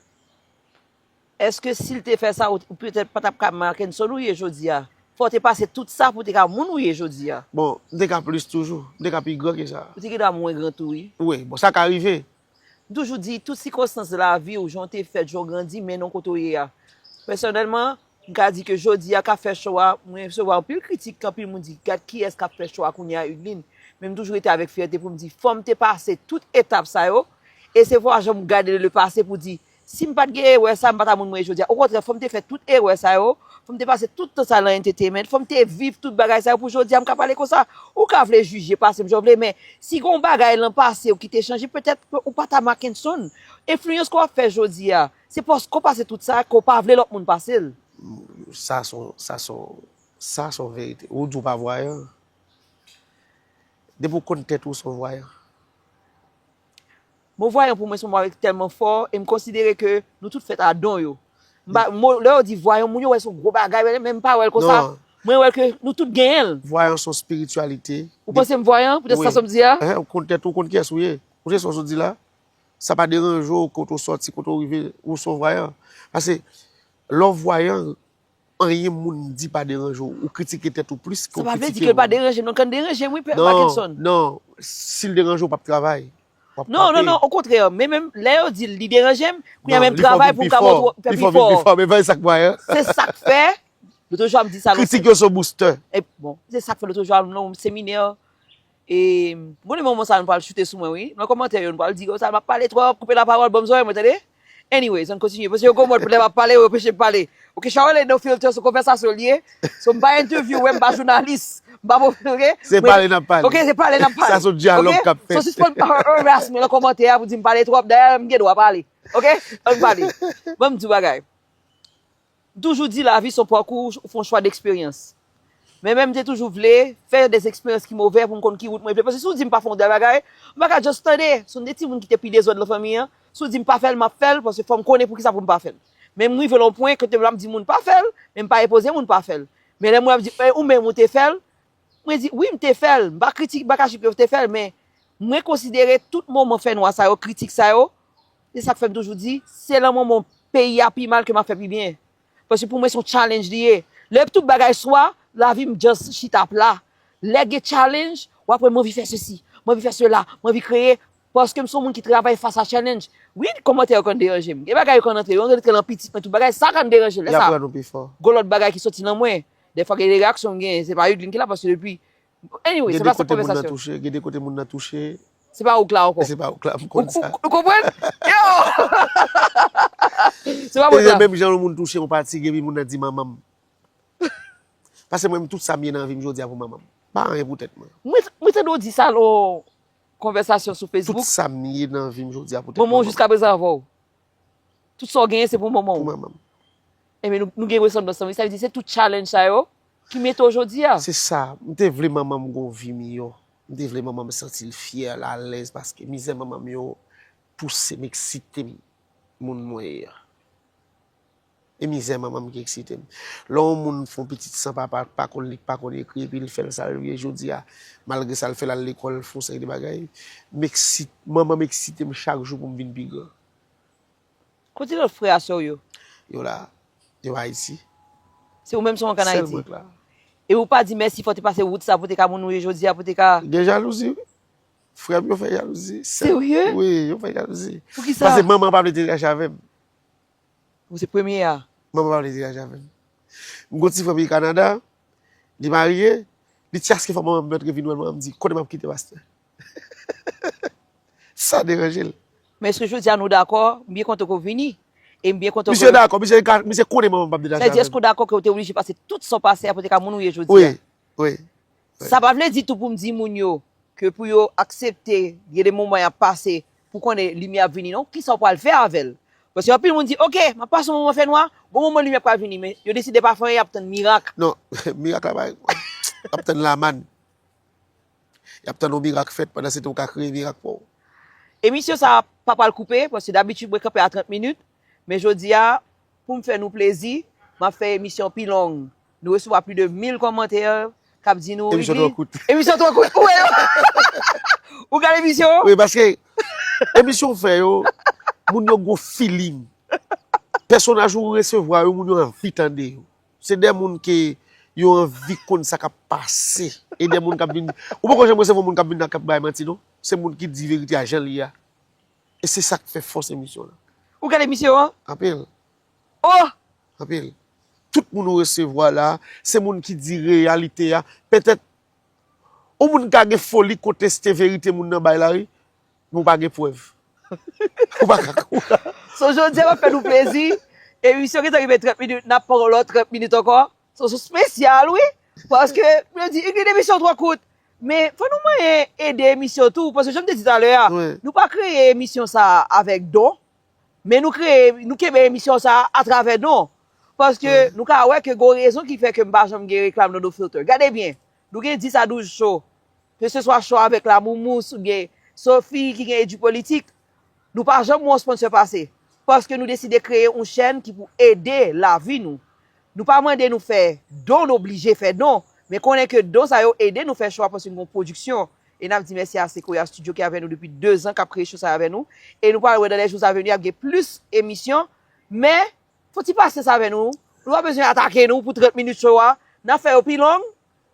Èske si l te fè sa, ou petèt pa t ap ka Marckenson ou ye jodi a? Fò w te pase tout sa pou w te ka moun ou ye jodi a. Bon, m te ka plis toujou, m te ka pi gran ke sa. Ou te gen dwa mwen gran tou, wi. Wi, bon, sa ka rive. M toujou di, tout sikonstans lavi w, jan w te fèt, jan w grandi, mennen w kote w ye a. Pèsonèlman, m ka di ke jodi a k ap fè cho a, mwen resevwa anpil kritik, anpil moun di, "Gad kiyès k ap fè cho a kounye a, Hugline." Men m toujou rete avèk fyète pou m di, fò m te pase tout etap sa yo, e se fwa jan m gade le pase pou di, si m pa t gen erè sa, m pa ta moun mwen ye jodi a. Okontrè, fò m te fè tout erè sa yo, fò m te pase tout tan sa nan entertainment, fò m te viv tout bagay sa yo pou jodi a m ka pale konsa. Ou ka vle jije pase m jan w vle, men si gen yon bagay nan pase w ki te chanje, petèt ke ou pa ta Marckenson. Enfliyans ke w ap fè jodi a, se paske w pase tout sa ke w pa vle lòt moun pase l. Sa se yon, sa se yon, sa se yon verite. Ou di w pa vwayan. Depi w konn tèt ou, w se yon vwayan. Mo vwayan pou mwen se yon mo ki tèlman fò e m konsidere ke nou tout fèt a don yo. M pa, mo, lè yo di vwayan, moun yo wè l se yon gwo bagay, men m pa wè l konsa. Mwen wè l ke nou tout genyen l. Vwayan se yon espirityalite. Ou panse m vwayan, poutèt sa sa m di a? Ou konn tèt ou, ou konn kiyès ou ye. Ou se sa w sot di la. Sa pa deranje w kote w sòti, kote w rive, ou se yon vwayan. Paske lè w vwayan, anyen moun di pa deranje w, ou kritike tèt ou plis ke w kritike moun. Sa pa vle di ke l pa deranje m, non, kan deranje m, wi, Pè Marckenson. Non, non, si l deranje w, w p ap travay. W ap frape. Non, non, non, okontrè, men menm lè yo di l li deranje m, kounye a menm travay pou m ka montre w fè pi fò. Li fò vin pi fò, men pa e sa k vwayan. Se sa k fè, lòt jou a m di sa nan. Kritik yo se yon boostè. E bon, se sa k fè lòt jou a m nan yon seminè, E, m konnen moman sa a nou pral choute sou mwen, wi. Nan kòmantè yo, nou pral di, "Yo, sa m ap pale twòp, koupe lapawòl, ban m zòrèy mwen, tande?" Anyways, ann kontinye, paske yo gen yon mòd pou lè m ap pale, yo anpeche m pale. Ok, Charlene, no filter, se konvèsasyon l ye. So, m pa entèvyouwè, m pa jounalis, m pa, ok? Se pale n ap pale. Ok, se pale n ap pale. Sa se yon dyalòg k ap fèt. So, sispann harass mwen nan kòmantè a pou di m pale twòp, dayè, m gen dwa pale. Ok? Ann pale. Ban m di w bagay. M toujou di lavi se yon pakou, ou fè yon chwa deksperyans. Men, men m te toujou vle fè de eksperyans ki move pou m konn ki wout mwen vle. Paske si w di m pa fè yon bagay, m pa ka just tande. Si w de timoun ki te pi dezòd nan fanmi an, si w di m pa fè l, m ap fè l, paske fò m konnen poukisa pou m pa fè l. Men m rive nan yon pwen kote m ap di moun pa fè l, men m pa enpoze moun pa fè l. Men lè moun ap di, "Eh, ou menm ou te fè l," Mwen di, wi, m te fè l. M pa kritik, m pa kache ke m te fè l, men mwen konsidere tout moman fènwa sa yo, kritik sa yo, se sa k fè m toujou di, se nan moman peyi a pi mal ke m ap fè pi byen. Paske pou mwen, se yon challenge li ye. Lè tout bagay swa, lavi m just chita pla. Lè gen challenge, w ap wè m anvi fè sesi, m anvi fè sela, m anvi kreye. Paske m se yon moun ki travay fas a challenge. Wi, kòmantè yo konn deranje m. Gen bagay yo konn antre, yo antre nan pitit mwen, tout bagay, sa konn deranje l. Lè sa, y aprann ou pi fò. Gon lòt bagay ki soti nan mwen. Dèfwa gen de reyaksyon m genyen, se pa Hugline ki la, paske depi, anyway, se pa sa konvèsasyon. Gen de kote moun nan touche, gen de kote moun nan touche. Se pa ou k la ankò. Se pa ou k la, m konn sa. Ou konprann? Yo! Se pa mwen k la. E menm jan yon moun touche yon pati, epi moun nan di manman m. Paske mwen menm, tout sa m ye nan vi m jodi a pou manman m. Pa anyen pou tèt mwen. Mwen, mwen tande w di sa nan yon konvèsasyon sou Facebook. Tout sa m ye nan vi m jodi a pou tèt manman m. Manman w jiskaprezan avè w. Tout sa w genyen, se pou manman w. Pou manman m. Ebyen, nou, nou gen resanblans lan, wi. Sa vle di, se tout challenge sa yo ki mete w jodi a. Se sa. M te vle manman m gen yon vi miyò. M te vle manman m santi l fyè, l alèz, paske mizè manman m yo pouse m, eksite m, moun mwen ye a. E mizè manman m ki eksite m. Lè yon moun fè yon pitit san papa, pa konn li, pa konn ekri, epi l fè l sa l vle jodi a, malgre sa l fè l al lekòl, fè yon seri de bagay, m eksit-, manman m eksite m chak jou pou m vin pi gran. Kote lòt frè a sè w yo? Yo la. Yo Ayiti. Se ou menm sèlman k ann Ayiti? Sèl mwen k la. E ou pa di mèsi, fò w te pase wout sa pou w te ka moun ou ye jodi a, pou w te ka. Gen jalouzi, wi. Frè m yo fè jalouzi. Serye? Wi, yo fè jalouzi. Poukisa? Paske manman pa vle te rache avè m. Ou se premye a. Manman pa vle te rache avè m. M gon ti frè m ki Kanada, li marye, li tchaske fò manman m antre vin wè l, manman m di, "Kote m ap kite pastè?" Sa deranje l. Men èske jodi a nou dakò, m byen kontan ke w vini. E m byen kontan ke... Misye dakò, misye ka, misye konnen mwen m p ap degaje avè l. Sa vle di, èske w dakò ke w te oblije pase tout sa w pase a pou w te ka moun ou ye jodi a? Wi, wi, wi. Sa pa vle di tou pou m di moun yo ke pou yo aksepte, gen de moman y ap pase, pou konnen limyè ap vini non, kisa w pral fè avè l? Paske anpil moun di, "Oke, m ap pase yon moman fènwa, gon moman limyè pral vini," men yo deside pa fè anyen, y ap tann mirak. Non, mirak la pa, y ap tann lamàn. Y ap tann yon mirak fèt, pandan se tan ou ka kreye mirak pa w. Emisyon sa a pa pral koupe, paske dabitid mwen kanpe a trant minit, men jodi a, pou m fè nou plezi, m ap fè emisyon pi long. Nou resevwa plis de mil kòmantè k ap di nou, Emisyon Iggy, twò kout. Emisyon twò kout. Ou wè yo? Ou gade emisyon? Wi, paske emisyon w fè yo, moun yo gwo feeling. Pèsonaj ou resevwa yo, moun yo anvi tande yo. Se de moun ke yo anvi konn sa k ap pase. E de moun k ap vin, ou poko janm resevwa moun k ap vin nan k ap bay manti non. Se moun ki di verite a jan l ye a. E se sa k fè fòs emisyon la. Ou gade emisyon an? Anpil. Oh! Anpil. Tout moun ou resevwa la, se moun ki di reyalite a. Petèt, yon moun ka gen foli konteste verite moun nan bay la, wi. Men w pa gen prèv. Ou pa ka, ou pa... So, jodi a, m ap fè nou plezi. Emisyon gentan rive trant minit, n ap pran yon lòt trant minit ankò. So, se espesyal, wi. Paske, mwen di, Iggy, emisyon twò kout. Men, fò nou manyen ede emisyon tou. Paske, jan m te di talè a, wi, nou pa kreye emisyon sa a avèk don. Men nou kreye, nou kenbe emisyon sa a atravè don. Paske, wi, nou ka wè ke gon rezon ki fè ke m pa janm gen reklam nan No Filter. Gade byen, nou gen dis a douz show. Ke se swa show avèk Lamoumous oubyen Sophie ki gen Edu Politik, nou pa janm wè yon sponsor pase. Paske nou deside kreye yon chèn ki pou ede lavi nou. Nou pa mande nou fè don, nou oblije fè don. Men konnen ke don sa yo ede nou fè show a paske nou gen yon pwodiksyon. E n ap di mèsi a Sequoia Studio ki avè nou depi dezan, k ap kreye show sa avè nou. E nou pral wè nan les jours à venir, y ap gen plis emisyon. Men, fò ti pasyans avè nou. Nou pa bezwen atake nou pou trant minit show a. N ap fè yo pi long.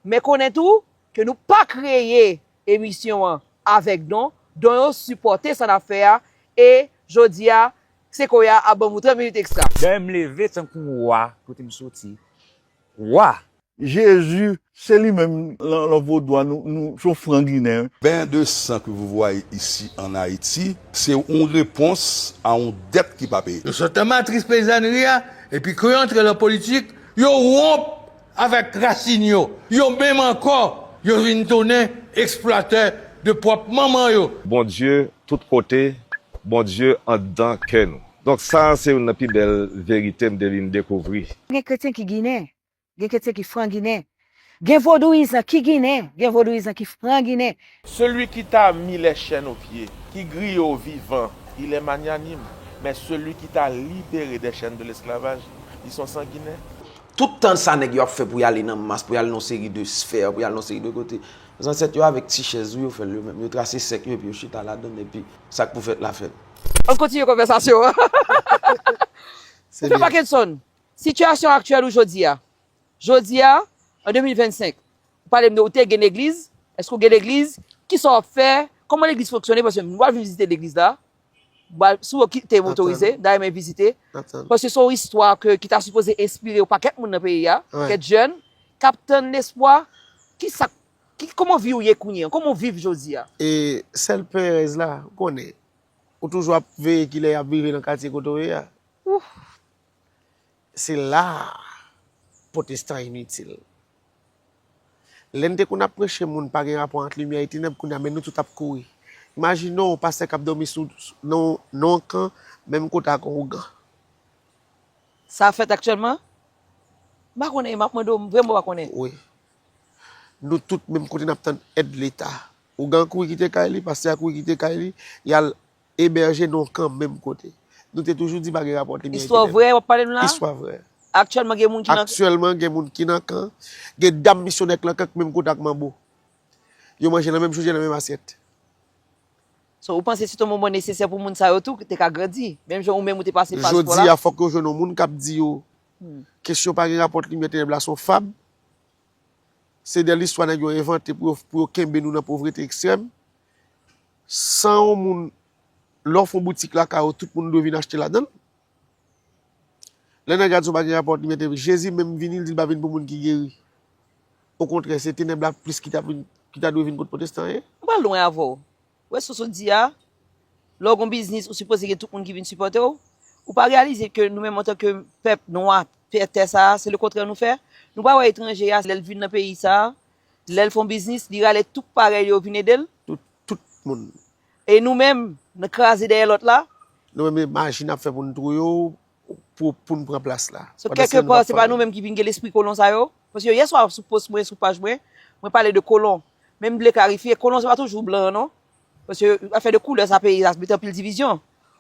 Men konnen tou ke nou pa kreye emisyon an avèk don. Don yo sipòte sa n ap fè a. E jodi a, Sequoia ap ban nou trant minit ekstra. Dayè m leve tankou wa kote m soti. Wa! Jezi, se li menm, lan, lan vodou a, nou, nou, se yon fran ginen. Bain de sang que vous voyez ici en Haïti, c'est une réponse à une dette qui pas payée. Yo sot nan matris peyizanri a, epi kou yo antre lan politik, yo wonp avèk rasin yo. Yo menm ankò, yo vin tounen eksplwatè de pwòp manman yo. Bondye tout kote, Bondye anndan kè nou. Donk sa a se youn nan pi bèl verite m te vin dekouvri. Gen kretyen ki ginen, gen kretyen ki fran ginen. Gen vodouyizan ki ginen, gen vodouyizan ki fran ginen. Celui qui t'a mis les chaînes aux pieds, qui grille au vivant, il est magnanime. Mais celui qui t'a libéré des chaînes de l'esclavage, ils sont sanguinaires. Tout tan sa nèg yo ap fè pou y ale nan mas, pou y ale nan yon seri de sfè, pou y ale nan yon seri de kote. Zansèt yo avèk ti chèz wi yo fè l yo menm. Yo trase sèk yo epi yo chita ladan l epi sa k pou fèt la fèt. Ann kontinye konvèsasyon an. Se byen. Ou fè Parkinson. Sitiyasyon aktyèl ou jodi a. Jodi a, an de mil vennsenk, ou pale m de ou te gen legliz, èske w gen legliz? Kisa w ap fè? Kòman legliz fonksyone? Paske nou pral vin vizite legliz la. M pral, si w kite m otorize, dayè m vizite. Paske se yon istwa ke, ki ta sipoze enspire yon pakèt moun nan peyi a, pakèt jèn, k ap tann lespwa. Kisa, ki, kòman vi w ye kounye a? Kòman w viv jodi a? E sèl perèz la, ou konnen, ou toujou ap veye kilè y ap viv nan katye kote w ye a. Se la a pwotestan initil. Lè n te konn ap preche moun pa gen rapò ant limyè e tenèb, kounye a men nou tout ap kouri. Imajine w yon pastè k ap dòmi sou, nan, nan yon kan, menm kote ak yon ougan. Sa fèt aktyèlman? M pa konnen, m ap mande w, m vrèman pa konnen. Wi. Nou tout menm kote n ap tann èd Leta. Ougan kouri kite kay li, pastè a kouri kite kay li, y al ebèje nan yon kan menm kote. Nou te toujou di pa gen rapò limyè e tenèb. Istwa vrè w ap pale nou la? Istwa vrè. Aktyèlman gen moun ki nan... Aktyèlman gen moun ki nan kan, gen dam misyonè k nan kan k menm kote ak manbo. Yo manje nan menm chodyè, nan menm asyèt. So, ou panse se te yon moman nesesè pou moun sa yo tou te ka grandi, menm jan ou menm ou te pase pa sipò la? Jodi a, fòk yo jwenn yon moun k ap di yo, kesyon pa gen rapò ant limyè e tenèb la se yon fab. Se de listwa nèg yo envante pou yo, pou yo kenbe nou nan povrete ekstrèm. San yon moun, lè w fè yon boutik lakay ou, tout moun dwe vin achte ladan l. Lè nèg la di w pa gen rapò ant limyè e tenèb, Jezi menm vini, li di l pa vin pou moun ki geri. Okontrè, se tenèb la plis ki ta vin, ki ta dwe vin kot pwotestan ye. M pral lwen avè w. Ou wè sa w sot di a? Lè w gon biznis, ou sipoze gen tout moun ki vin sipòte w. Ou pa reyalize ke nou menm antanke pèp nwa, pè tè sa a, se lekontrè nou fè? Nou pa wè etranje a, lè l vin nan peyi sa a, lè l fè yon biznis, li rale tout parèy li yo vin ede l? Tout, tout moun. E nou menm, n kraze dèyè lòt la? Nou menm, maji n ap fè pou n touye w, pou, pou n pran plas la. So, kèlke pa, se pa nou menm ki vin gen lespri kolon sa yo? Paske yè swa sou pòs mwen, sou paj mwen, mwen pale de kolon. Men m vle klarifye, kolon se pa toujou blan an, non. Paske afè de koulè sa peyi a mete anpil divizyon.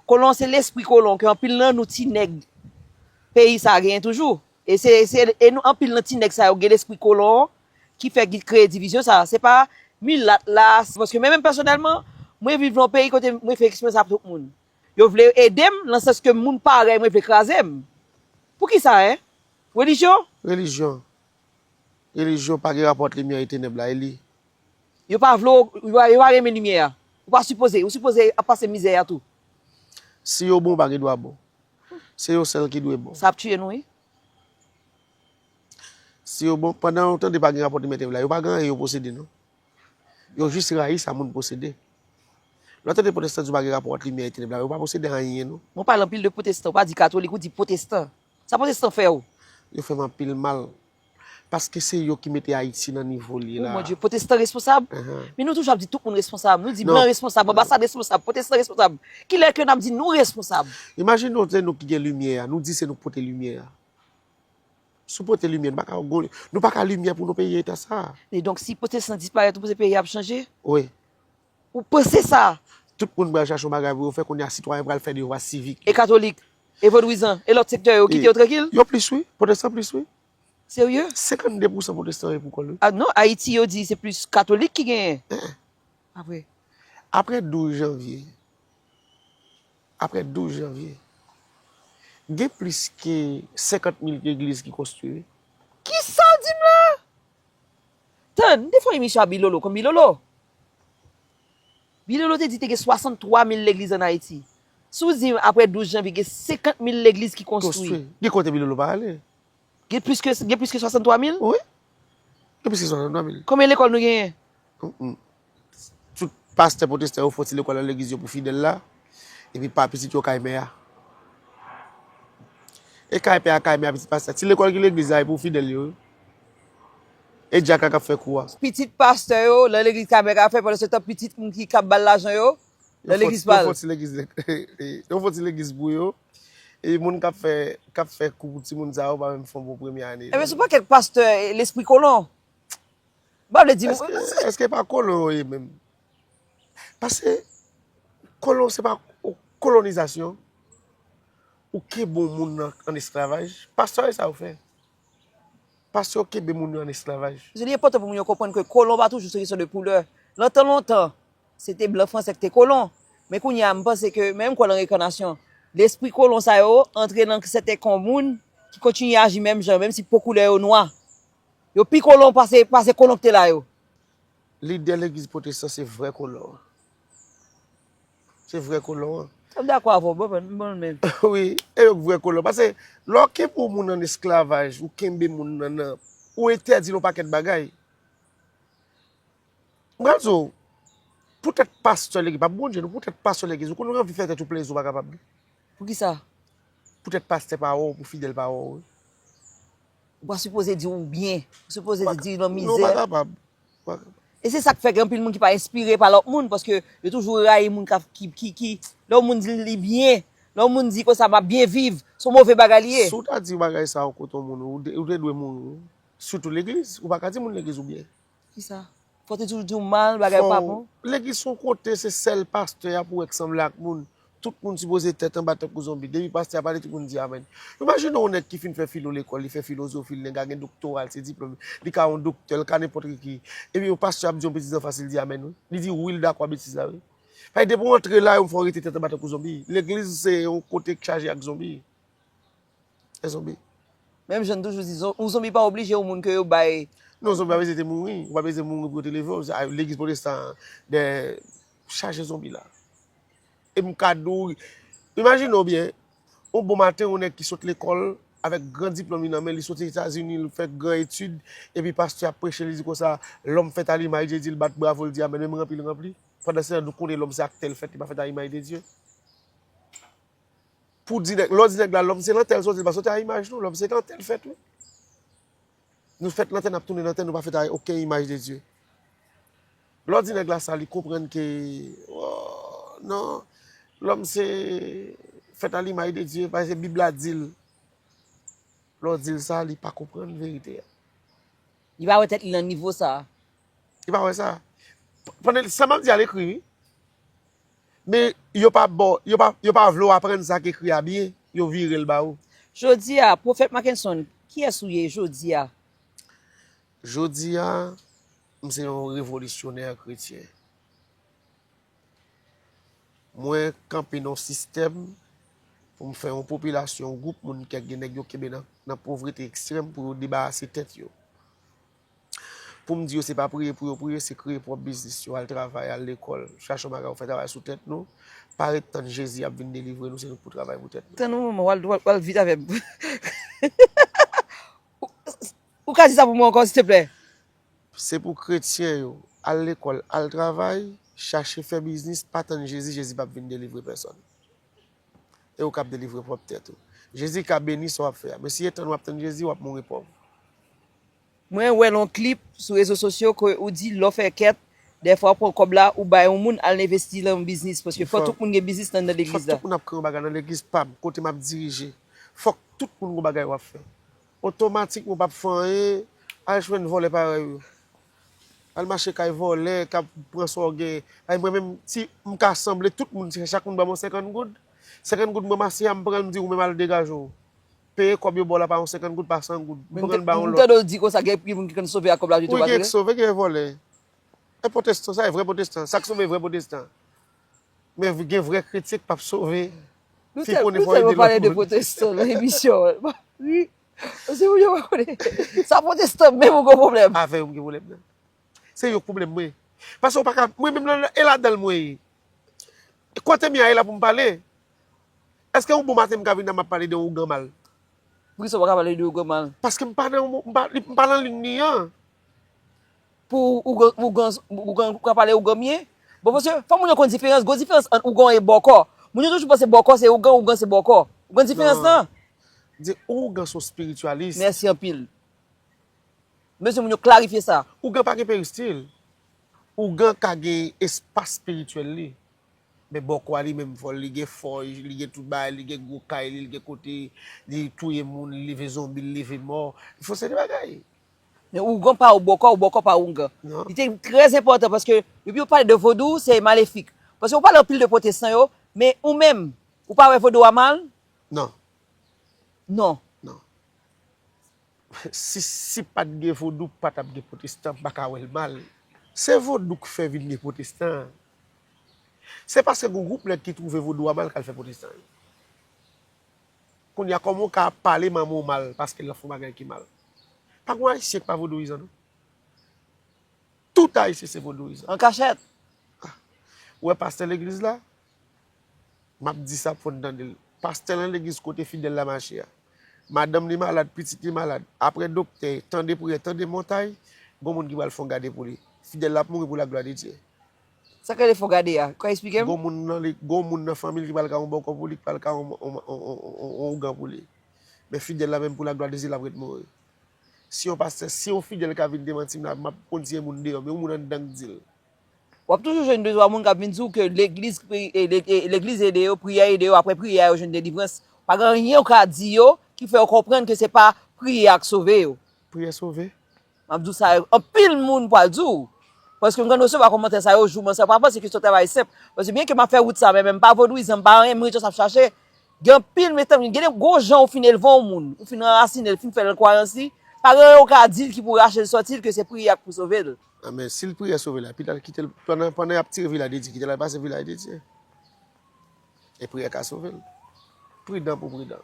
Kolon se lespri kolon ke anpil nan nou ti nèg peyi sa genyen toujou. E se, se e nou anpil nan ti nèg sa yo gen lespri kolon ki fè ki kreye divizyon sa. Se pa milat la, paske mwen menm pèsonèlman, mwen viv nan yon peyi kote mwen fè eksperyans ak tout moun. Yo vle ede m nan sans ke moun parèy mwen vle kraze m. Poukisa, en? Relijyon? Relijyon. Relijyon pa gen rapò ant limyè e tenèb la, e li. Yo pa vle w, yo pa, yo pa renmen limyè a. Ou pa sipoze, ou sipoze ap pase mizè a tou. Si yo bon, ou pa gen dwa bon. Se yo sèl ki dwe bon. Sa ap tiye nou, wi. Si yo bon, pandan yo tande pa gen rapò limyè e tenèb la, yo pa gen anyen yo posede, non. Yo jis rayi sa moun posede. Lè w tande pwotestan di w pa gen rapò ant limyè e tenèb la, yo pa posede anyen, non. Mwen pale anpil de pwotestan, ou pa di katolik, ou di pwotestan. Sa pwotestan fè w? Yo fè m anpil mal. Paske se yo ki mete Ayiti nan nivo l ye la. Oh mon Dieu, pwotestan responsab? Ahan. Men nou toujou ap di tout moun responsab. Nou di blan responsab, anbasad responsab, pwotestan responsab. Kilè ke n ap di nou responsab? Imajine w se nou ki gen limyè a, nou di se nou k pote limyè a. Si w pote limyè, nou pa ka, nou pa ka limyè pou nou peyi eta sa. E donk, si pwotestan disparèt, ou panse peyi a ap chanje? Wi. Ou panse sa? Tout moun pral chache yon bagay pou yo fè, kounye a sitwayen pral fè devwa sivik. E katolik, e vodouyizan, e lòt sektè yo, kite yo trankil? Yo plis wi, pwotestan plis wi. Serye? Senkannde pousan pwotestan e pou kò l wi. Ah non, Ayiti yo di se plis katolik ki genyen. Apre. Apre douz janvye, apre douz janvye, gen plis ke senkant mil legliz ki konstwi wi. Kisa w di m la? Tann, m te fè yon emisyon ak Bilolo, konn Bilolo? Bilolo te di te gen swasanntwa mil legliz ann Ayiti. Si w di m apre douz janvye gen senkant mil legliz ki konstwi. Konstwi. Gen kote Bilolo pa ale. Gen plis ke, gen plis ke swasanntwa mil? Wi. Gen plis ke swasanntwa mil. Konbyen lekòl nou genyen? Tout pastè pwotestan yo fè ti lekòl nan legliz yo pou fidèl la. Epi pa pitit yo kay mè a. E kay pè a kay mè a pitit pastè. Ti lekòl ki legliz la e pou fidèl yo. E dyak la k ap fè kou a. Pitit pastè yo nan legliz kay mè a ka fè, pandan se tan pitit moun ki k ap ba l lajan yo nan legliz pa l. Yo fè ti legliz, yo fè ti legliz pou yo. E moun k ap fè, k ap fè kou pou timoun sa yo pa menm fè yon bon premye ane. Ebyen, se yon pakèt pastè, e, lespri kolon. M pa vle di. Èske, èske pa kolon yo ye menm? Paske kolon se pa kolonizasyon. Ou kenbe yon moun nan, an esklavaj. Pastè yo sa yo fè. Pastè yo kenbe moun yo an esklavaj. Se li enpòtan pou moun yo konprann ke kolon pa toujou se kesyon de koulè. Nan tan lontan, se te blan franse ki te kolon. Men kounye a, m panse ke, men m kwè nan reyinkanasyon. Lespri kolon sa yo antre nan sèten kan moun ki kontinye aji menm jan, menm si po koulè yo nwa. Yo pi kolon pase, pase kolon ki te la yo. Lidè legliz pwotestan se vrè kolon an. Se vrè kolon an. Sa m dakò avè w, bon, bon, bon menm. Wi, e yo k vrè kolon. Paske lè w kenbe yon moun an esklavaj, ou kenbe moun nan, nan, ou entèdi l yon pakèt bagay. M pral di w, poutèt pastè legliz, pa Bondye non, poutèt pastè legliz, ou konn anvi fè tèt ou plezi, ou pa kapab. Poukisa? Poutèt pastè pa wè w, pou fidèl pa wè w. Ou pa sipoze di w byen. Ou sipoze di nan mizè. Non, ou pa kapab. Ou pa kapab. E se sa k fè gen anpil moun ki pa enspire pa lòt moun, paske yo toujou rayi moun k ap, ki, ki, ki, lè yon moun di li byen, lè yon moun di konsa, "M ap byen viv," se yon move bagay li ye. Si w ta di bagay sa yon kote yon moun, ou te, ou te dwe mouri wi. Sitou legliz, ou pa ka di moun legliz ou byen. Kisa? Fò w te toujou di w mal, bagay pa bon. Legliz se yon kote, se sèl pastè a pou wè k sanble ak moun. Tout moun sipoze tèt anba tankou zonbi. Depi pastè a pale, tout moun di amèn. Imajine yon nèg ki fin fè filo lekòl, li fè filozofi, li nèg la gen doktora l, se diplòm, li ka yon doktè, li ka nenpòt ki. Epi yon pastè ap di yon betiz anfas, li di amèn wi. Li di wi, li dakò a betiz la wi. Fè depi w antre la, yo fè w rete tèt anba tankou zonbi. Legliz se yon kote k chaje ak zonbi. E zonbi. Menm jan n toujou di, zon-, yon zonbi pa oblije yon moun ke yo bay. Non, zonbi pa bezwen te mouri. Ou pa bezwen mouri pou yo te leve w. Sa, legliz pwotestan an, dè chaje zonbi la. E m ka di w, imajine w byen, yon bon maten, yon nèg ki sot lekòl, avèk gran diplòm li nan men, li soti Etazini, li fè gran etid, epi pastè ap preche, li di konsa, "L'homme fait à l'image de Dieu," li bat bravo, li di amèn, menm ranpli, li ranpli. Pandan se tan, nou konnen lòm se aktè, li fèt, li pa fèt à l'image de Dieu. Pou di nèg, lè w di nèg la, lòm se nan tèl soti, l pa soti a imaj nou, lòm se nan tèl fèt, wi. Nou fèt nan tè, n ap tounen nan tè, nou pa fèt a okenn imaj de Dye. Lè w di nèg la sa, li konprann ke, oh, non, lòm se fèt a limaj de Dye, paske Bib la di l. Lè w di l sa, li pa konprann verite a. Li pa wè tèt li nan nivo sa. Li pa wè sa. Pandan sa m ap di a l ekri, wi. Men yo pa ba w, yo pa, yo pa vle w aprann sa k ekri a byen, yo vire l ba ou. Jodi a, Pwofèt Mackenson, kiyès ou ye jodi a? Jodi a, m se yon revolisyonè kretyen. Mwen kanpe nan yon sistèm pou m fè yon popilasyon, yon gwoup moun, kèk gen nèg yo kenbe nan, nan povrete ekstrèm pou yo debarase tèt yo. Pou m di yo se pa priye pou yo priye, se kreye pwòp biznis yo, al travay, al lekòl, chache yon bagay ou fè, travay sou tèt nou. Pa ret tann Jezi ap vin delivre nou, se nou k pou travay pou tèt nou. Tann yon moman, w al, w al, w al vit avè m. Ou, ou ka di sa pou mwen ankò, silteplè? Se pou kretyen yo, al lekòl, al travay, chache fè biznis, pa tann Jezi, Jezi p ap vin delivre pèsòn. E ou k ap delivre pwòp tèt ou. Jezi ka beni sa w ap fè a. Men si e tann w ap tann Jezi, w ap mouri pòv. Mwen wè l yon klip sou rezo sosyo ke ou di lè w fè kèt, dèfwa w pran kòb la, ou bay yon moun al envesti l nan yon biznis. Paske fò tout moun gen biznis nan, nan legliz la. Fò tout moun ap kreye yon bagay nan legliz pa m, kote m ap dirije. Fòk tout moun gen yon bagay w ap fè. Otomatikman w p ap fè anyen, al jwenn vòlè parèy ou yo. Al mache kay vòlè, k ap pran sa w gen. Ay, mwen menm, si m ka sanble tout moun, si chak moun ban mwen senkant goud, senkant goud mwen mase a, m pran l, m di ou menm al degaje w. Peye kòb yo ba w la pa yon senkant goud, pa san goud. M pran l ba yon lòt. M tande w di konsa, gen pil moun ki konn sove ak kòb la, wi, gen k sove, gen vòlè. E pwotestan, sa e vrè pwotestan. Sa k sove vrè pwotestan. Men gen vrè kretyen k p ap sove. Nou tèl-, nou tèlman pale de pwotestan nan emisyon an. Wi. Paske moun yo pa konnen. Sa pwotestan menm ou gen pwoblèm. Avè yo m gen pwoblèm nan. Se yo k pwoblèm mwen. Paske ou pa ka, mwen menm nan, e ladan l mwen ye. Kote m ye a, e la pou m pale. Èske yon bon maten m ka vin la m ap pale de ougan mal? Poukisa w pa ka pale de ougan mal? Paske m pa nan, m pa, m pa nan liy li an. Pou ougan, ougan, ougan, ou ka pale ougan byen? Bon, paske fò moun yo konn diferans, gwo diferans ant ougan e bòkò. Moun yo toujou panse bòkò se ougan, ougan se bòkò. Ou konn diferans lan? Di ougan se yon espiritualis. Mèsi anpil. Bezwen moun yo klarifye sa. Ougan pa gen peristil. Ougan ka gen espas espirityèl li. Men bòkò a li menm fò l, li gen fòy, li gen tout bagay, li gen gwo kay li, li gen kote li touye moun, li leve zonbi, li leve mò. Li fè yon seri de bagay. Men ougan pa ou bòkò, ou bòkò pa ougan. Non. Li te trè enpòtan paske depi ou pale de vodou, se malefik. Paske ou pale anpil de pwotestan yo, men ou menm, ou pa wè vodou a mal? Non. Non. Non. Si, si pa t gen vodou, pa t ap gen pwotestan, m pa ka wè l mal. Se vodou k fè vin gen pwotestan. Se paske gen gwoup nèg ki twouve vodou a mal k al fè pwotestan yo. Kounye a, kòman w ka ap pale manman w mal paske l ap fè yon bagay ki mal? Pa gen ayisyen k pa vodouyizan, non. Tout ayisyen se vodouyizan. An kachèt. Ou wè pastè legliz la? M ap di sa pou n tande l. Pastè nan legliz kote fidèl la mache a. Madanm li malad, pitit li malad. Apre doktè, tande priyè, tande montay, gon moun ki pral fè yon gade pou li. Fidèl la ap mouri pou laglwa de Dye. Sa k rele fè yon gade a? Ou ka eksplike m? Gon moun nan li, gon moun nan fanmi l ki pral ka yon bòkò pou li, ki pral ka yon, yon, yon, yon, yon, yon ougan pou li. Men fidèl la menm pou laglwa de Dye, l ap ret mouri. Si yon pastè, si yon fidèl ka vin demanti m la, m ap konn si e moun deyò, men yon moun anndan k di l. W ap toujou jwenn de twa moun k ap vin di w ke legliz pri-, e, le-, e, legliz ede yo, priyè ede yo, apre priyè a yo jwenn delivrans. Pa gen anyen w ka di yo ki fè yo konprann ke se pa priyè a k sove yo. Priyè sove? M ap di w sa, anpil moun pral di w. Paske m konn resevwa kòmantè sa yo jou, mwen sa pa panse ke se yon travay senp. Paske byen ke m ap fè wout sa, men, men m pa vodouyizan, m pa anyen, m ret jis ap chache. Gen anpil, mezanmi, gen de gwo jan ou fin elve yon moun, ou fin anrasinen l, fin fè l kwayans li, pa gen anyen ou ka di l ki pou rache l sòti l, ke se priyè a k pou sove l. Amen. Si l priyè sove l, epi l al kite l, pandan, pandan y ap tire vilaj de Dye, kite l al pase vilaj de Dye. E priyè ka sove l. Pridan pou pridan.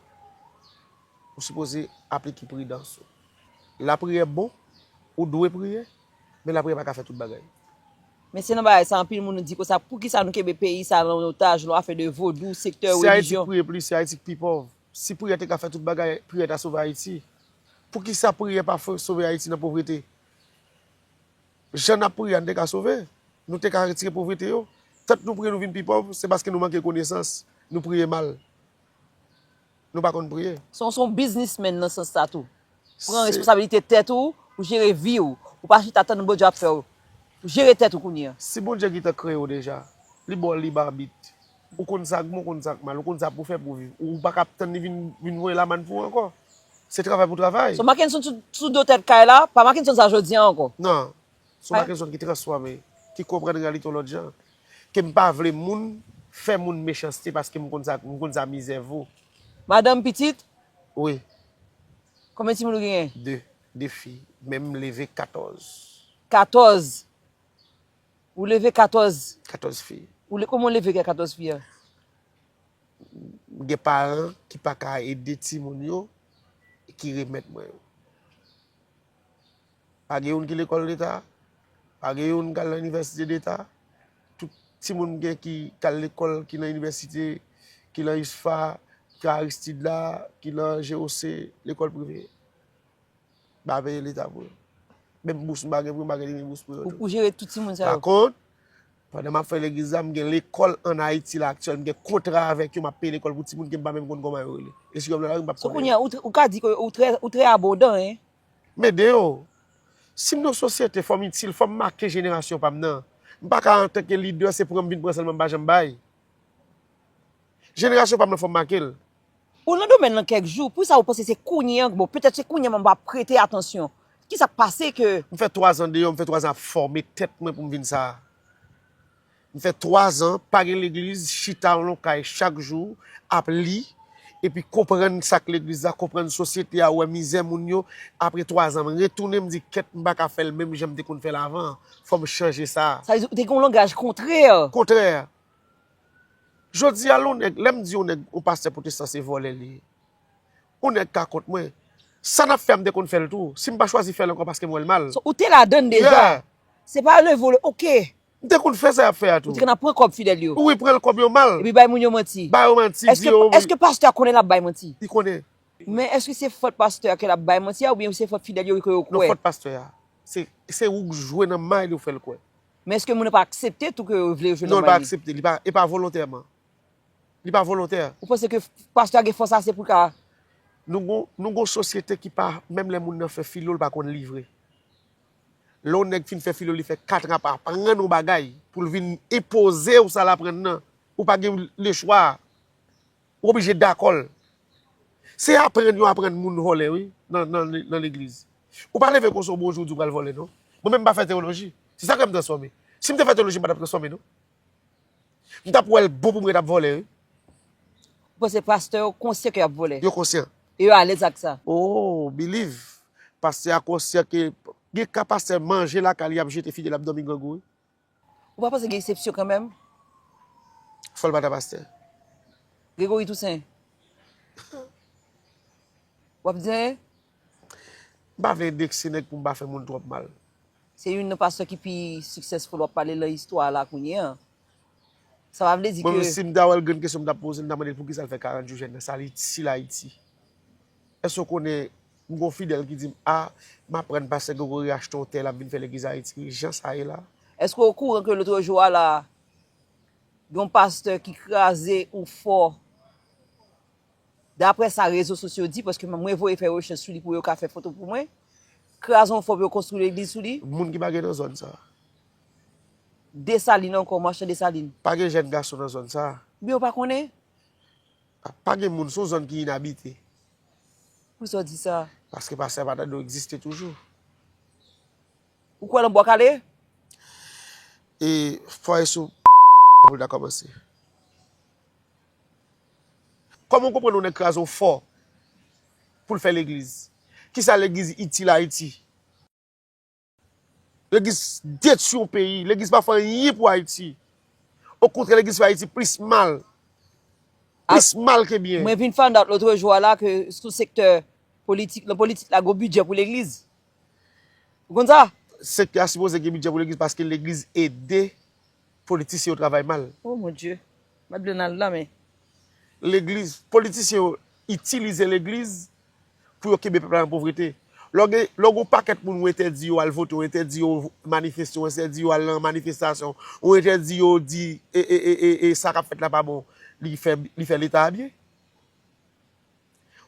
Ou sipoze aplike pridans ou. Lapriyè bon, ou dwe priye, men lapriyè pa ka fè tout bagay. Men se nan bagay sa, anpil moun di konsa, poukisa nou kenbe peyi sa nan otaj, nan afè de vodou, sektè, relijyon? Se Ayiti k priye plis, se Ayiti k pi pòv. Si priyè te ka fè tout bagay, priyè ta sove Ayiti. Poukisa priyè pa fè, sove Ayiti nan povrete? Jan n ap priye a, n te ka sove. Nou te ka retire povrete yo. Tank nou priye, nou vin pi pòv, se paske nou manke konesans, nou priye mal. Nou pa konn priye. Se yon, se yon biznismenn nan sans sa tou. Pran responsabilite tèt ou, ou jere vi w. Ou pa chita tann Bondye ap fè w. Ou jere tèt ou kounye a. Si Bondye gentan kreye w deja, li ba w lib abit. Ou konn sa k bon, ou konn sa k mal, ou konn sa pou w fè pou w viv. Ou pa ka ap tann li vin, vin voye lamann pou ou ankò. Se travay pou w travay. So Mackenson sou, sou do tèt kay la, pa Mackenson sa jodi a ankò. Non. Se yon Mackenson ki transfòme, ki konprann reyalite yon lòt jan. Ke m pa vle moun fè moun mechanste paske m konn sa, m konn sa mizè vo. Madanm, pitit? Wi. Konbyen timoun ou genyen? De. De fi. Men m leve katòz. Katòz? Ou leve katòz? Katòz fi. Ou le, kòman w leve gen katòz fi a? Gen paran ki pa ka ede timoun yo, ki remèt mwen yo. Pa gen youn ki lekòl leta, pa gen youn k al nan inivèsite deta. Tout timoun m gen ki k al lekòl, ki nan inivèsite, ki nan USFA, ki Aristide la, ki nan G O C, lekòl prive. M pa peye leta pou yo. Menm bous m pa gen pou yo, m pa gen ni bous pou yo tou. Ou jere tout timoun sa yo? Pa kont, pandan m ap fè legliz la, m gen lekòl ann Ayiti la aktyèl, m gen kontra avèk yo, m ap peye lekòl pou timoun ke m pa menm konn kòman yo rele. E si yo nan lari, m p ap konnen yo. So kounye a, ou, ou ka di ke ou trè, ou trè abondan, en? M ede yo. Si m nan yon sosyete, fò m itil, fò m make jenerasyon pa m nan. M pa ka antanke lidè, se pran m vin pran sèlman, m pa janm bay. Jenerasyon pa m nan, fò m make l. Ou nan domèn lan kèk jou, poukisa ou panse se kounye an, bon, petèt se kounye an m ap prete atansyon. Kisa k pase ke. M fè twa zan deyò, m fè twa zan ap fòme tèt mwen pou m vin sa. M fè twa zan, pa gen legliz, chita nan yon kay chak jou, ap li, epi konprann sa k legliz la, konprann sosyete a, wè mizè moun yo. Apre twa zan, m retounen, m di, kèt, m pa ka fè l menm jan m te konn fè l avan. Fò m chanje sa. Sa vle di ou te gen yon langaj kontrè. Kontrè. Jodi a, lè yon nèg, lè m di yon nèg, yon pastè pwotestan se vòlè li ye. Yon nèg ka kont mwen. Sa n ap fè a, m te konn fè l tou. Si m pa chwazi fè l ankò paske m wè l mal. So, ou te ladann deja. Yeah. Se pa leve w le, oke. M te konn fè sa y ap fè a tou. Ou te konn ap pran kòb fidèl yo. Wi, pran kòb yo mal. Epi bay moun yo manti. Ba yo manti, di yo wi. Èske pastè a konnen l ap bay manti? Li konnen. Men èske se fòt pastè a ke l ap bay manti a oubyen se fòt fidèl yo ke yo kwè? Non, fòt pastè a. Se, se ou k jwe nan may li ou fè l kwè. Men èske moun nan pa aksepte tou ke yo vle yo jwe nan may li? Non, li pa aksepte. Li pa, e pa volontèman. Li pa volontè. Ou panse ke pastè a gen fòs ase pou l ka. Nou gon, nou gon sosyete ki pa, menm lè moun nan fè filo, l pa konn livre. Lè yon nèg fin fè filo, li fè kat an ap aprann yon bagay pou l vin enpoze w sa l aprann nan. Ou pa gen lechwa. Ou oblije dakò l. Se aprann yo aprann moun vòlè, wi, nan, nan, nan legliz. Ou pa leve konsa yon bon jou w di w pral vòlè, non. Mwen menm m pa fè teyoloji. Se sa k fè m transfòme. Si m te fè teyoloji, m pa t ap transfòme, non. M t ap wè l bon pou m ret ap vòlè, wi. Ou panse pastè yo konsyan ke y ap vòlè? Yo konsyan. E yo alèz ak sa? Oh, believe. Pastè a konsyan ke gen ka pastè manje lakay li ap jete fidèl ap dòmi grangou, wi. Ou pa panse gen eksepsyon kanmenm? Fò l pa ta pastè. Gregory Toussaint. W ap di anyen? M pa vle endekse nèg pou m pa fè moun twòp mal. Se youn nan pastè ki pi successful w ap pale lan istwa a la kounye a. Sa pa vle di ke. Mwen menm si m ta wè l grenn kesyon m t ap poze l, m ta mande l poukisa l fè karant jou jèn nan, sa l itil Ayiti. Èske w konnen m gen yon fidèl ki di m a, m aprann pastè Gregory achte yon tè l ap vin fè legliz Ayiti, jan sa ye la. Èske w okouran ke lotrejou a la, gen yon pastè ki kraze yon fò Daprè sa rezo sosyo di, paske mwen voye fè rechèch sou li pou yo ka fè foto pou mwen, kraze yon fò pou yo konstwi legliz sou li. Moun ki pa gen nan zòn sa. Desalin ankò, machan Desalin. Pa gen jèn gason nan zòn sa. Oubyen yo pa konnen? Pa, pa gen moun, se yon zòn ki inabite. Poukisa w di sa? Paske pastè pa ta dwe egziste toujou. Ou kwè nan Bwa Kale? E fwaye sou pou l ta kòmanse. Kòman w konprann yon nèg kraze yon fò pou l fè legliz? Kisa legliz itil Ayiti? Legliz detwi yon peyi. Legliz pa fè anyen pou Ayiti. Okontrè, legliz fè Ayiti plis mal. Plis mal ke byen. Mwen vin find out lotrejou a la ke sou sektè politik, nan politik la, gon bidjè pou legliz. Ou konn sa? Sektè a sipoze gen bidjè pou legliz paske legliz ede politisyen yo travay mal. Oh mon Dieu. Met dlo nan l la men. Legliz, politisyen yo itilize legliz pou yo kenbe pèp la nan povrete. Lè w gen, lè w gen yon pakèt moun ou entèdi yo al vote, ou entèdi yo manifeste, ou entèdi yo al nan manifestasyon, ou entèdi yo di e, e, e, e, e sa k ap fèt la pa bon, li fè, li fè Leta a byen.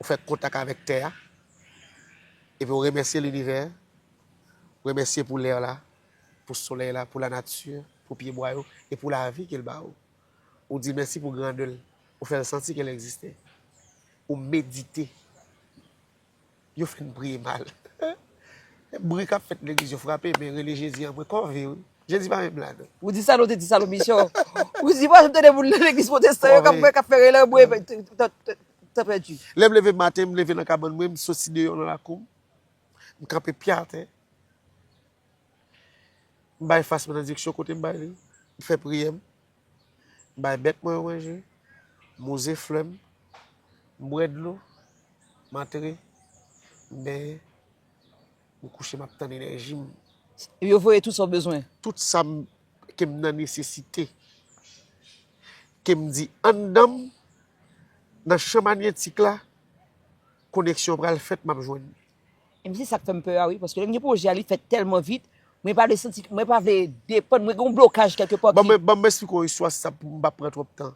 ou fè kontak avèk tè a, epi ou remèsye linivè, ou remèsye pou lè la, pou solèy la, pou lanati, pou pyebwa yo, e pou lavi ke l ba ou. Ou di mèsi pou grandè l, ou fè l santi ke l egziste. Ou medite. Yo fin priye mal. Bri k ap fèt legliz yo frape, men rele Jezi an mwen kòve wi. Jezi pa menm la non. Ou di sa non, te di sa non, misyon. Ou di pa janm tande moun nan legliz pwotestan yo k ap mwen k ap fè rele an mwen. Tan pèdi. Lè m leve maten, m leve nan kabann mwen, m soti deyò nan lakou m. M kanpe pye atè. M bay fas mwen nan direksyon kote m bay li. M fè priyè m. M bay bèt mwen yo manje. M wouze flè m. M bwè dlo. M antre. M benyen. M kouche, m ap tann enèji m. Epi yo voye tout sa w bezwen. Tout sa m, ke m nan nesesite. Ke m di anndan m, nan chan manyetik la, koneksyon pral fèt, m ap jwenn li. E m se sa k fè m pè a wi, paske lè m gen pwojè a, li fèt tèlman vit, mwen pa vle santi, mwen pa vle depann, mwen gen yon blokaj kèlke pa ki. Ban mwen, ban mwen eksplike yon istwa, sa pou m pa pran twòp tan.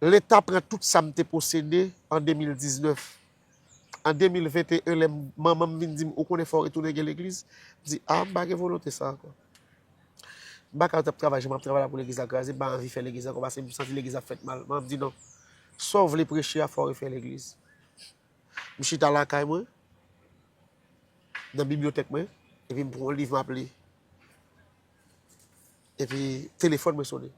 Leta pran tout sa m te posede an de mil diznèf. An de mil venteyen, lè m- manman m vin di m, "Ou konnen fò w retounen gen legliz?" M di, "A, m pa gen volonte sa ankò. M pa ka t ap travay jan m ap travay la pou legliz la kraze, m pa anvi fè legliz ankò paske m santi legliz ap fè m mal." Manman m di, "Non, sa w vle preche a, fò w refè legliz." M chita lakay mwen, nan bibliyotèk mwen, epi m pran yon liv m ap li. Epi telefòn mwen sonnen.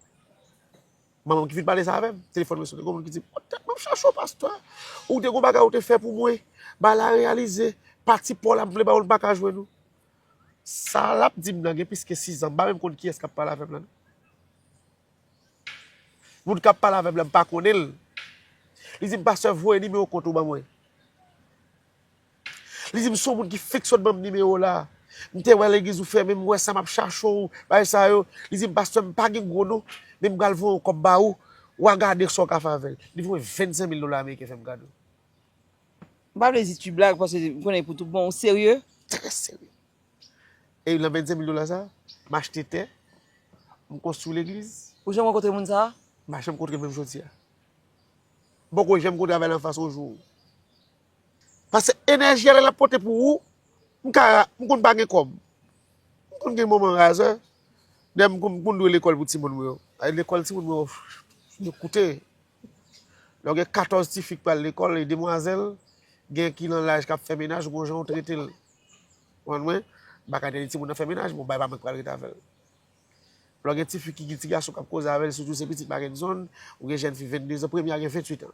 Manman m ki fin pale sa avè m, telefòn mwen sonnen. Gon moun ki di m, "O tèt mwen, m chache w, pastè. Ou te gon bagay ou te fè pou mwen. Bagay la reyalize. Pati pa w la, m vle ba w l, m pa ka jwenn ou." Sa l ap di m nan gen plis ke sizan. M pa menm konn kiyès k ap pale avè m la, non. Moun k ap pale avè m la, m pa konnen l. Li di m, "Pastè, voye nimewo kont ou ban mwen." Li di m, "Se yon moun ki fèk sot ban m nimewo la. M te wè legliz ou fèmen, m wè sa, m ap chache w, bagay sa yo." Li di m, "Pastè, m pa gen gwo non, men m pral voye yon kòb ba ou, w a gade sa w ka fè avè l." Li voye vennsenk mil dola ameriken, fè m kado. M pa vle di ti blag, paske m konnen pou tout bon, ou serye? Trè serye. E nan vennsenk mil dola sa, m achte tè, m konstwi legliz. Ou janm rankontre moun sa a? M pa janm kontre l menm jodi a. M poko janm kontre avè l anfas yon jou. Paske enèji a lè l ap pote pou ou, m ka, m konn pa gen kòb. M konn gen moman razè. Dayè m konn, m konn dwe lekòl pou timoun mwen yo. Ay, lekòl timoun mwen yo, yo koute. Lè w gen katòz tifi k pral lekòl, e demwazèl, gen ki nan laj k ap fè menaj, ou gon jan w trete l. Ou konprann mwen? M pa ka tande timoun nan fè menaj, bon, bay pa mwen k pral ret avè l. Lè w gen tifi ki gen ti gason k ap koze avè l, sitou se pitit Parkinson, ou gen jèn fi vennde zan, premye a gen venntuit an.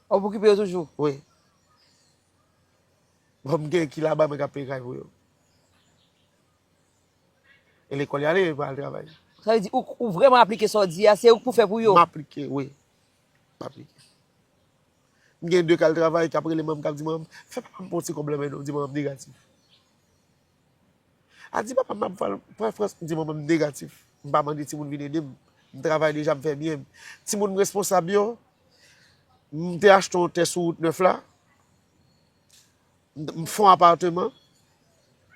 Ou okipe yo toujou? Wi. Bon, m gen ki laba mwen k ap peye kay pou yo. E lekòl y ale, yo pa al travay. Sa vle di, ou, ou vrèman aplike sa w di a, se ou k pou fè pou yo? M aplike, wi. M aplike. M gen de k al travay, k ap rele manman m, k ap di, "Manman, fè papa m pran yon ti kòb lan men nou." M di, "Manman, m negatif." A di, "Papa m ap pral pran Frans." M di, "Manman, m negatif. M pa mande timoun vin ede m. M travay deja, m fè byen m." Timoun m responsab yo, m te achte yon tè sou wout nèf la. M fè yon apatman.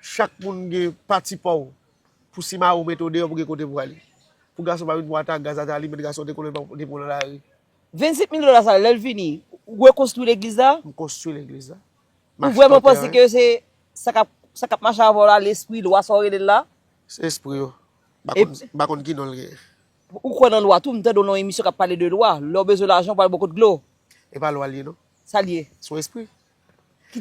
Chak moun gen pati pa w. Pou si mari w mete w deyò, pou gen kote pou w ale. Pou gason pa vin pou atak gaz, atak alimèn, gason te konnen l pa depi w nan lari. Vennsenk mil dola sa, lè l vini, ou rekonstwi legliz la? M konstwi legliz la. M achte yon teren. Ou vrèman panse ke se sa k ap, sa k ap mache avè w la, lespri, lwa, sa w rele l la? Se espri yo. M pa konn, m pa konn ki non l genyen. Ou kwè nan lwa tou, m tande w nan yon emisyon k ap pale de lwa. Lè w bezwen lajan, w pral bò kot dlo. E pa lwa l ye, non. Sa l ye? Se yon espri.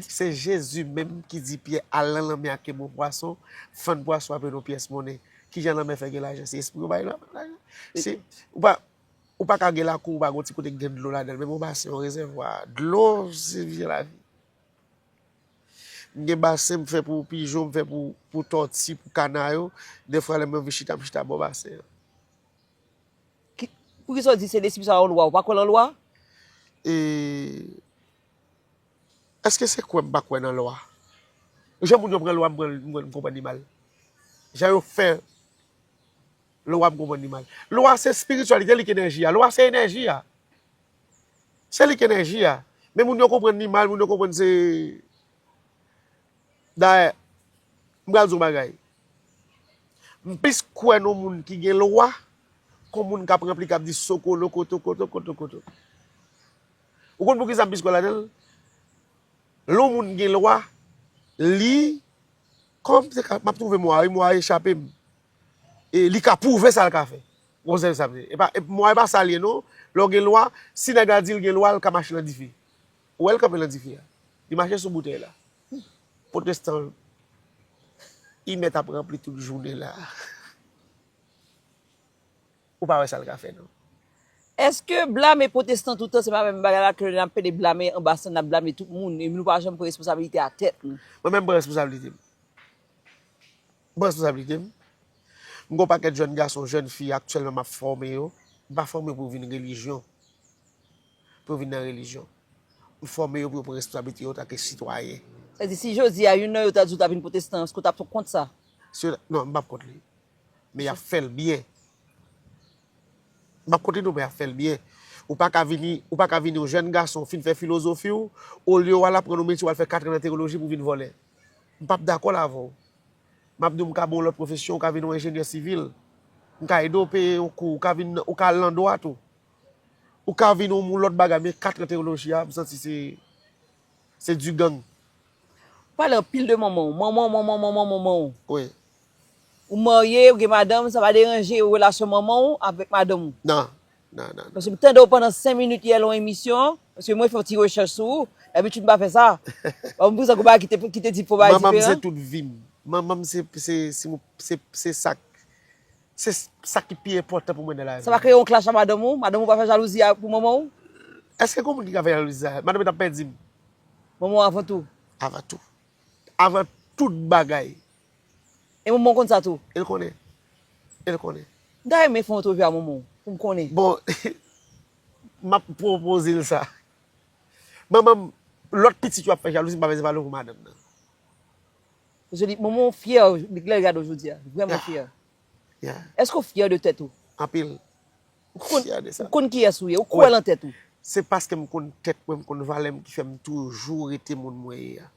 Se Jezi menm ki di Pyè, "Al nan lanmè a kenbe yon pwason, fann pwason ap yon pyès monnen." Kijan lanmè fè gen lajan? Se espri yo bay lanmè lajan. Si ou pa, ou pa ka gen lakou, ou pa gen yon ti kote k gen dlo ladan l, menm yon basen, yon rezèvwa, dlo se vye lavi. M gen basen m fè pou pijon, m fè pou, pou tòti, pou kana yo. Defwa lè m anvi chita, m chita bò basen an. Ki, poukisa w di se lespri sa yon lwa? Ou pa kwè nan lwa? E, èske se kwè m pa kwè nan lwa? Jan moun yo pran lwa, m pran, m pran, m konprann li mal. Jan yo fè lwa, m konprann li mal. Lwa se espirityalite, li k enèji a. Lwa se enèji a. Se li k enèji a. Men moun yo konprann li mal, moun yo konprann se, dayè, m pral di w yon bagay. M plis kwè nan moun ki gen lwa, kon moun k ap ranpli, k ap di sokolo, koto, koto, koto, koto. Ou konn poukisa m plis kwè ladan l? Lè yon moun gen lwa, li, kòm se ka, m ap twouve mo a, wi, mo a echape m. E li ka pwouve sa l ka fè. Gon sèl sa m di. E pa, e mo a e pa sa l ye, non. Lè w gen lwa, si nèg la di l gen lwa, l ka mache nan dife. Ou wè l kanpe nan dife a. Li mache sou boutèy la. Pwotestan, li mèt ap ranpli tout jounen la. Ou pa wè sa l ka fè, non. Èske blame pwotestan toutan se pa menm bagay la ke n ap pede blame anba san, n ap blame tout moun, e nou pa janm pran responsablite a tèt nou? Mwen menm, m pran responsablite m. M pran responsablite m. M gen yon pakèt jèn gason, jèn fi aktyèlman m ap fòme yo. M pa fòme yo pou yo vin relijyon. Pou yo vin nan relijyon. M fòme yo pou yo pran responsablite yo antanke sitwayen. Sa di, si jodi a youn nan yo ta di w ta vin pwotestan, èske w t ap kont sa? Si yo ta, non, m p ap kont li. Men y ap fè l byen. M p ap kont li non, men y ap fè l byen. Ou pa ka vini, ou pa ka vini yon jèn gason, fin fè filozofi w, olye w al aprann yon metye, w al fè kat an nan teyoloji pou w vin vòlè. M p ap dakò la avè w. M ap di w m ka ba w yon lòt pwofesyon, ou ka vin yon enjenyè sivil. M ka ede w peye yon kou, ou ka vin, ou ka al nan dwa tou. Ou ka vin yon lòt bagay, men kat an teyoloji a, m santi se, Se du gang. Pale anpil de manman w. Manman w, manman w, manman w, manman w. Wi. Ou marye, ou gen madanm, sa pa deranje relasyon manman w avèk madanm ou. Non. Non, non, non. Paske m tande w pandan senk minit yè lan yon emisyon, paske mwen fè yon ti rechèch sou ou, dabitid m pa fè sa. Bon, m pou sa kou bagay ki te, ki te di fo bagay Manman m se diferan. Tout vi m. Manman m se, se, se, se, se sa k- se sa ki pi enpòtan pou mwen nan lavi. Sa pa kreye yon clash a madanm ou? Madanm ou pa fè jalouzi a- pou manman ou? Èske gen moun ki ka fè jalouzi sa? Madanm m t ap pèdi m. Manman w avan tou. Avan tou. Avan tout bagay. E manman w konn sa tou. E l konnen. E l konnen. M ta renmen fè yon antrevi a manman w pou m konnen. Bon, m ap pwopoze l sa. Manman m, lòt pitit yo ap fè jalouzi, m pa bezwen pale pou madanm nan. Paske li, manman w fyè, li lè l gade w jodi a. Vrèman Yeah. Fyè. Yeah. Èske w fyè de tèt ou? Anpil. Ou konn, Fyè de sa. Ou konn kiyès ou ye? Ou kwè lan tèt ou? Se paske m konn tèt mwen, m konn valè m ki fè m toujou rete moun mwen ye a.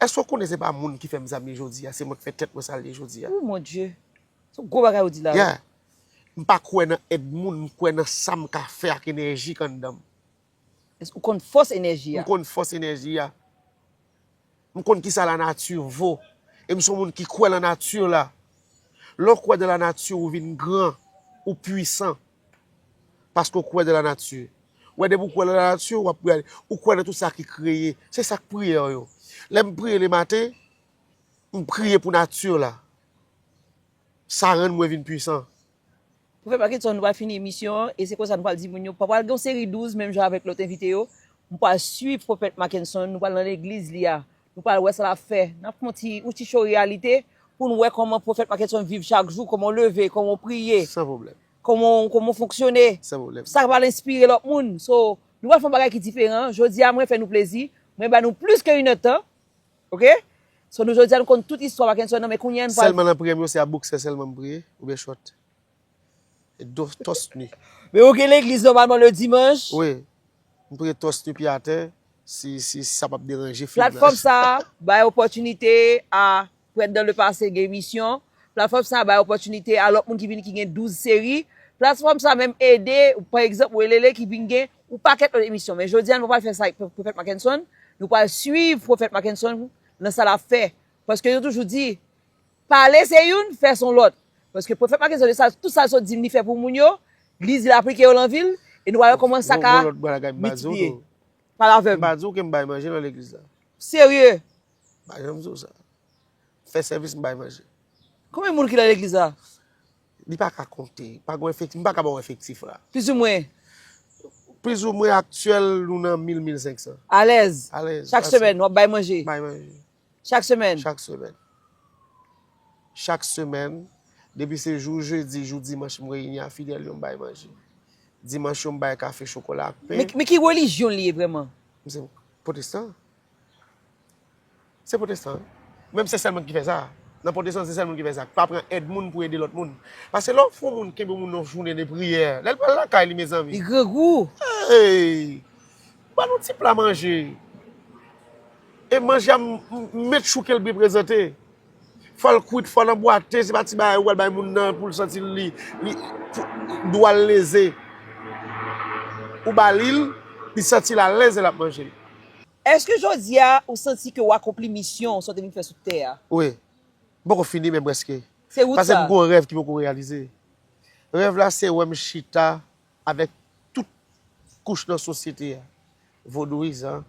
Èske w konnen se pa moun ki fè m sa m ye jodi a? Se mwen ki fè tèt mwen sa l ye jodi a. Oh mon Dieu. Se yon gwo bagay ou di la. Wi. Yeah. M pa kwè nan èd moun, m kwè nan sa m ka fè ak enèji k anndan m. Èske ou konn fòs enèji M a? Konn fòs enèji a. M konn kisa lanati vo. E m se yon moun ki kwè lanati la. Lè w kwè de lanati, ou vin gran, ou pwisan. Paske w kwè de lanati. Ou wè, depi w kwè nan lanati, w ap prale. Ou kwè nan tout sa ki kreye. Se sa k priyè yo. Lè m priye lematen, m priye pou nati la. Sa rann mwen vin pwisan. Pwofèt Mackenson, nou pral fini emisyon an, e se konsa nou pral di moun yo, pa pral gen yon seri douz, menm jan avèk lòt envite yo. Nou pral swiv Pwofèt Mackenson, nou pral nan legliz li a. Nou pral wè sa l ap fè. N ap fè yon ti, yon ti show reyalite pou nou wè kòman Pwofèt Mackenson viv chak jou, kòman w leve, kòman w priye, San pwoblèm. Kòman w, kòman w fonksyone. San pwoblèm. Sa k pral enspire lòt moun. So, nou pral fè yon bagay ki diferan. Jodi a, mwen fè nou plezi. Mwen ba nou plis ke inèdtan. Oke? So, nou jodi a, nou konn tout istwa Mackenson nan, men kounye a, nou pral Sèlman nan priyè m yo, se a boksè sèlman m priye, oubyen chòt. E do, tòs ni. Men ou gen legliz nòmalman le dimanch. Wi. M priye tòs ni pye atè, si, si sa p ap deranje fi m. Platfòm sa a bay opòtinite a prèt dans le passé gen emisyon. Platfòm sa a bay opòtinite a lòt moun ki vini ki gen douz seri. Platfòm sa a menm ede, pa egzanp, Welele ki vin gen yon pakèt lòt emisyon. Men jodi a, nou pa pral fè sa ak Pwofèt Mackenson. Nou pral swiv Pwofèt Mackenson nan sa l ap fè. Paske yo toujou di, pale se youn, fè se yon lòt. Paske Pwofèt Mackenson, sa, tout sa l sot di m li fè pou moun yo, li di l aplike yo lan vi l, e nou pral wè kòman sa ka Yon lòt bagay m pa di w miltipliye. tou. Pale avè M m. Pa di w ke m bay manje nan legliz la. Serye. M pa janm di w sa. Fè sèvis, m bay manje. Konbyen moun ki nan legliz la? Li pa ka konte. Pa gen efektif, m pa ka ba w efektif la. Plizoumwen. Plizoumwen aktyèl, nou nan mil, mil senk san. Alèz. Alèz. Chak semèn, w ap bay manje. Bay manje. Chak semèn. Chak semèn. Chak semèn, depi se jou jedi, jou dimanch, m reyini a fidèl yo, m bay manje. Dimanch yo, m bay kafe, chokola ak pen. Men, men ki relijyon li ye vrèman? M se pwotestan. Se pwotestan. Menm se sèl moun ki fè sa. Nan pwotestan, se sèl moun ki fè sa. Pa pran èd moun pou ede lòt moun. Paske lè w fè yon moun kenbe moun nan jounen de priyè, lè l pral lakay li, mezanmi. Li grangou. Hey! Ban nou ti pla manje. E manje a m, m, m met chou ke l byen prezante. Fò l kwit, fò l anbwate, se pa ti bagay ou al bay moun nan pou l santi li, li, pou, dwa l leze. Ou ba li l, li santi l alèz lè l ap manje l. Èske jodi a ou santi ke w akonpli misyon sa w te vin fè sou tè a? Wi. M poko fini men prèske. Se wout Paske sa. M gon rèv ki poko reyalize. Rèv la se wè m chita avèk tout kouch nan sosyete a. Vodouyizan,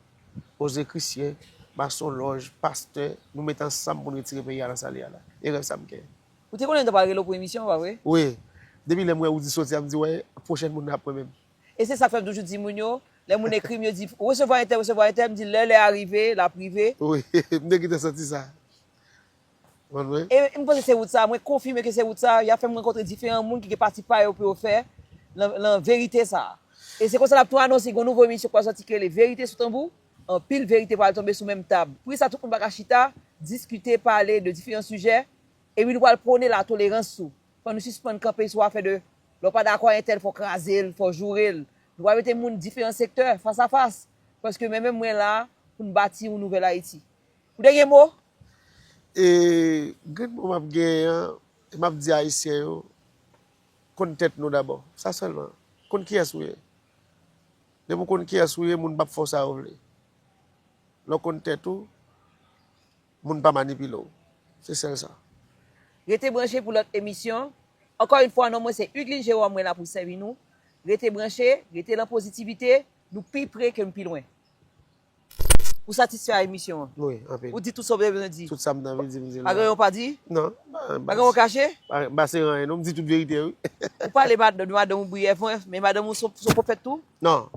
ozekrisyen, masonlòj, pastè, nou met ansanm pou n retire peyi a nan sa l ye a la. E rèv sa m gen. Ou te konnen m ta pral rele w pou emisyon an, pa vre? Wi. Depi lè m wè ou di soti a, m di wè, pwochèn moun nan ap mwen menm. E se sa k fè m toujou di moun yo, lè moun ekri m, yo di, resevwa entèl, resevwa entèl, m di, lè lè a rive, l ap rive. Wi, m te gentan santi sa. Konprann mwen? E m panse se wout sa, mwen konfime ke se wout sa, y ap fè m rankontre diferan moun ki gen pati pa yo pou yo fè nan, nan verite sa. E se konsa n ap tou anonse gen yon nouvo emisyon k pral sòti ki rele Verite sou Tanbou. Anpil verite pral tonbe sou menm tab. Poukisa tout moun pa ka chita, diskite, pale de diferan sijè, epi nou pral pwone latolerans tou. Fò nou sispann kanpe sou afè de, lè w pa dakò a entèl, fò w kraze l, fò w joure l. Nou pral mete moun diferan sektè, fas a fas. Paske men menm mwen la, pou n bati yon nouvèl Ayiti. Pou dènye mo, E grenn mo m ap genyen an, e m ap di Ayisyen yo, konn tèt nou dabò. Sa sèlman. Konn kiyès ou ye. Depi w konn kiyès ou ye, moun p ap fè w sa yo vle. Lè w konn tèt ou, moun pa manipile w. Se sèl sa. Rete branche pou lòt emisyon. Ankò yon fwa, non mwen se Hugline Jerome, mwen la pou sèvi nou. Rete branche, rete nan pozitivite, nou pi pre ke n pi lwen. Ou satisfè a emisyon an? Wi, anpil. Ou di tout sa w te bezwen di? Tout sa m te anvi di, m di l la. Pa gen yon pa di? Non. Pa gen yon kache? M pa se anyen, non, m di tout verite, wi. Ou pale mad-, de madanm ou briyèvman, men madanm ou se, se pwofèt tou? Non.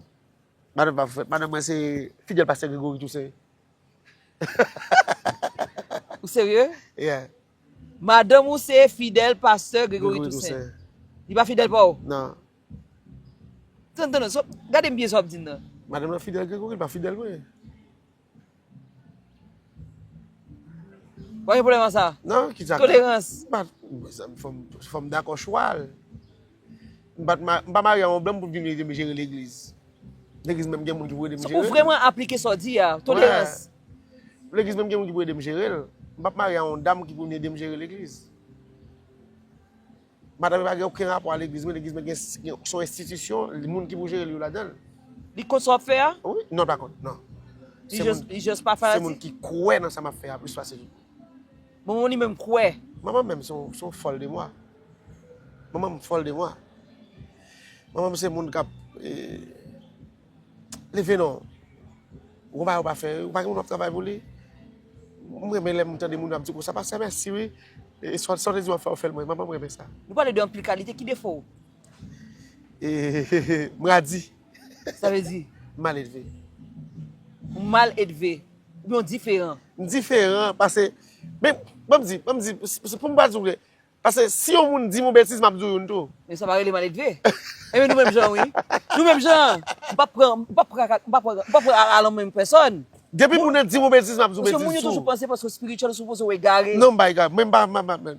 Madanm pa pwofèt. Madanm mwen se fidèl pastè Gregory Toussaint. Ou serye? Yeah. Madanm ou se fidèl pastè Gregory Toussaint. Li pa fidèl pa w? Non. Tann, tann, so, gade m byen sa w ap di m nan. Madanm nan fidèl Gregory, li pa fidèl mwen. Ou pa gen pwoblèm ak sa? Non, ki sa? Tolerans. Mezanmi, fò m, fò m dakò chwa l. M pa t ma-, m pa marye a yon blan pou l vin ede m jere legliz. Legliz menm gen moun ki pou ede m jere l. Ou vrèman aplike sa w di a, tolerans. Legliz menm gen moun ki pou ede m jere l. M p ap marye a yon dam ki pou vin ede m jere legliz. Madanm pa gen okenn rapò a legliz mwen, legliz mwen gen, gen, se yon enstitisyon, moun ki pou jere li yo ladan l. Li konn sa w ap fè a? Wi, non, l pa konn, non. Li jis, li jis pa fanatik? Se moun ki kwè nan sa m ap fè a plis pase tout. Manman w li menm kwè? Manman m menm se yon, se yon fòl de mwa. Manman m fòl de mwa. Manman m se moun k ap, eh, leve non. Ou pa, ou pa fè, ou pa gen moun w ap travay pou li. M renmen lè m tande moun ap di konsa, pastè, mèsi wi. E sa, sa w te di w ap fè, w fè l mwen. Manman m renmen sa. Nou pale de anpil kalite, ki defo w? E, m radi. Sa vle di? Mal edve. Ou mal edve. Oubyen w diferan? M diferan, paske, men, ban m di, ban m di, se pou m pa di w vre. Paske si yon moun di m yon betiz, m ap di w youn tou. Men sa pa rele maledve. Ebyen nou menm jan wi. Nou menm jan. M p ap pran, m p ap pran, m p ap pran, m p ap pran a, a lan menm pèsòn. Depi moun nan di m yon betiz, m ap di w betiz tou. Paske moun yo toujou panse paske w espirityèl, ou sipoze w egare. Non, m pa egare. Mwen, m pa, m pa, m pa, m pa,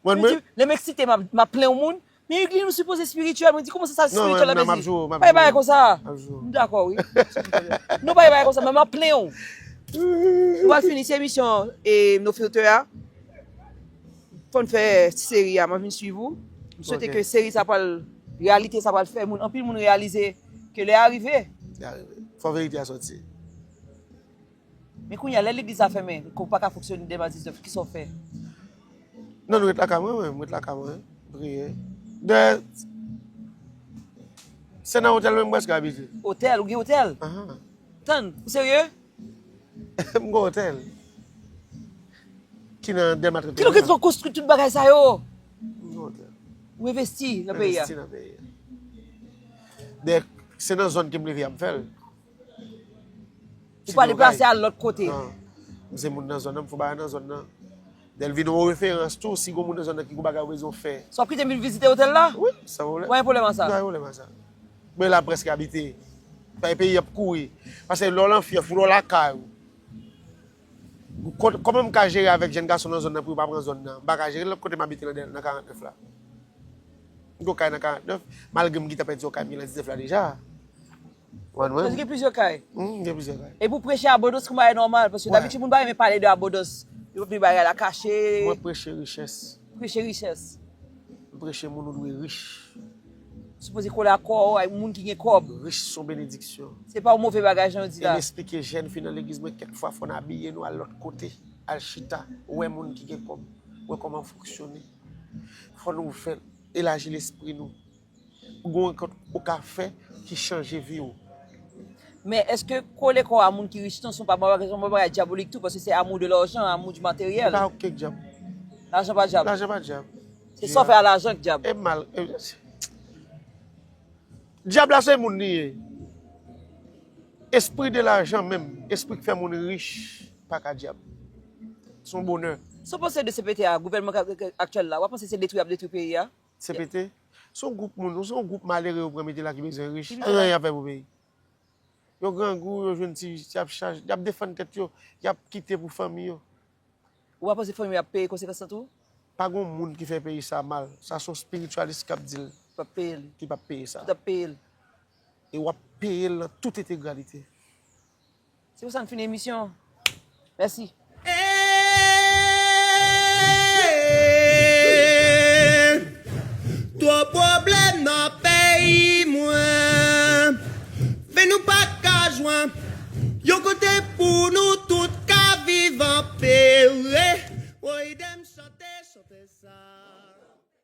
mwen, mwen. Lè m eksite, m ap, m ap plenn yon moun. Men Hugline, ou sipoze espirityèl. Mwen di, kòman sa, sa espirityèl la bezwen? Pa gen bagay konsa. M dakò wi. Non, pa gen bagay konsa, men m ap plenn w. Nou pral fini, se emisyon e No Filter a. Fò n fè ti seri a, mwen vin swiv ou. M swete ke seri sa pral, reyalite sa pral fè moun, anpil moun reyalize ke lè a rive. Lè a rive. Fò verite a sòti. Men kounye a, lè legliz la fèmen, ke w pa ka fonksyone de mwa diznèf, kisa w fè? Non, nou ret lakay mwen, mwen, m ret lakay mwen, priye. De, se nan otèl mwen m prèske abite. Otèl, ou gen otèl? Ahan. Tann, ou serye? M gen otèl. Ki nan Dèlma trannteyen. Kilè w gentan konstwi tout bagay sa yo? M gen otèl. Ou envesti nan peyi a? Envesti nan peyi a. De, se nan zòn ke m leve a m fè l. Ou pa deplase al lòt kote? Non. M se moun nan zòn nan, m fè bagay nan zòn nan. Dèl vin yon referans tou, si gon moun nan zòn nan ki gon bagay ou bezwen fè. Sa w ap kite m vin vizite otèl la? Wi, san pwoblèm. Ou pa gen pwoblèm ak sa? M pa gen pwoblèm ak sa. Mwen la prèske abite. Bay peyi ap kouri. Paske lè w lan fyèf ou, lè w lakay ou. Kò-, kòman m ka jere avèk jèn gason nan zòn nan pou yo pa pran zòn nan? M pa ka jere l lòt kote m abite nan, nan karantnèf la. M gen yon kay nan karantnèf, malgre m gentan pèdi yon kay m gen nan diznèf la deja. Ou konprann mwen? Paske gen plizyè kay. Hmm, gen plizyè kay. Epi w preche abondans kòm bagay nòmal, paske dabitid moun pa renmen pale de abondans. Yo vle bagay la kache. Mwen preche richès. Preche richès. M preche moun ou dwe rich. Sipoze kole ak kò w, ak moun ki gen kòb. Rich se yon benediksyon. Se pa yon move bagay jan yo di la. E m esplike jèn fi nan legliz mwen kèk fwa fò n abiye nou al lòt kote, al chita, wè moun ki gen kòb, wè kòman fonksyone. Fò nou fè elaji lespri nou. Gon rankont ou ka fè ki chanje vi w. Men èske kole kò a moun ki rich nan se yon pa bagay, yon bagay dyabolik tou, paske se amour de l'argent, amour du matériel. Pa okenn dyab. Lajan pa dyab. Lajan pa dyab. Se sa w fè a lajan k dyab. E mal, e, dyab la se moun li ye. Espri de lajan menm, espri k fè moun rich, pa ka dyab. Se yon bonè. Sa w panse de C P T a, gouvènman ka, ka, aktyèl la? W ap panse se detwi y ap detwi peyi a? C P T, se yon gwoup moun, se yon gwoup malere yo pran mete la ki bezwen rich. Anyen y ap fè pou peyi. Yo grangou, yo jwenn ti, y ap chache, y ap defann tèt yo, y ap kite pou fanmi yo. Ou pa panse fanmi yo ap peye konsekans lan tou? Pa gon moun ki fè peyi sa mal. Sa se yon espiritualis k ap di l. P ap peye l. Ki p ap peye sa. Tout ap peye l. E w ap peye l nan tout entegralite. Se pou sa n fini emisyon an. Mèsi.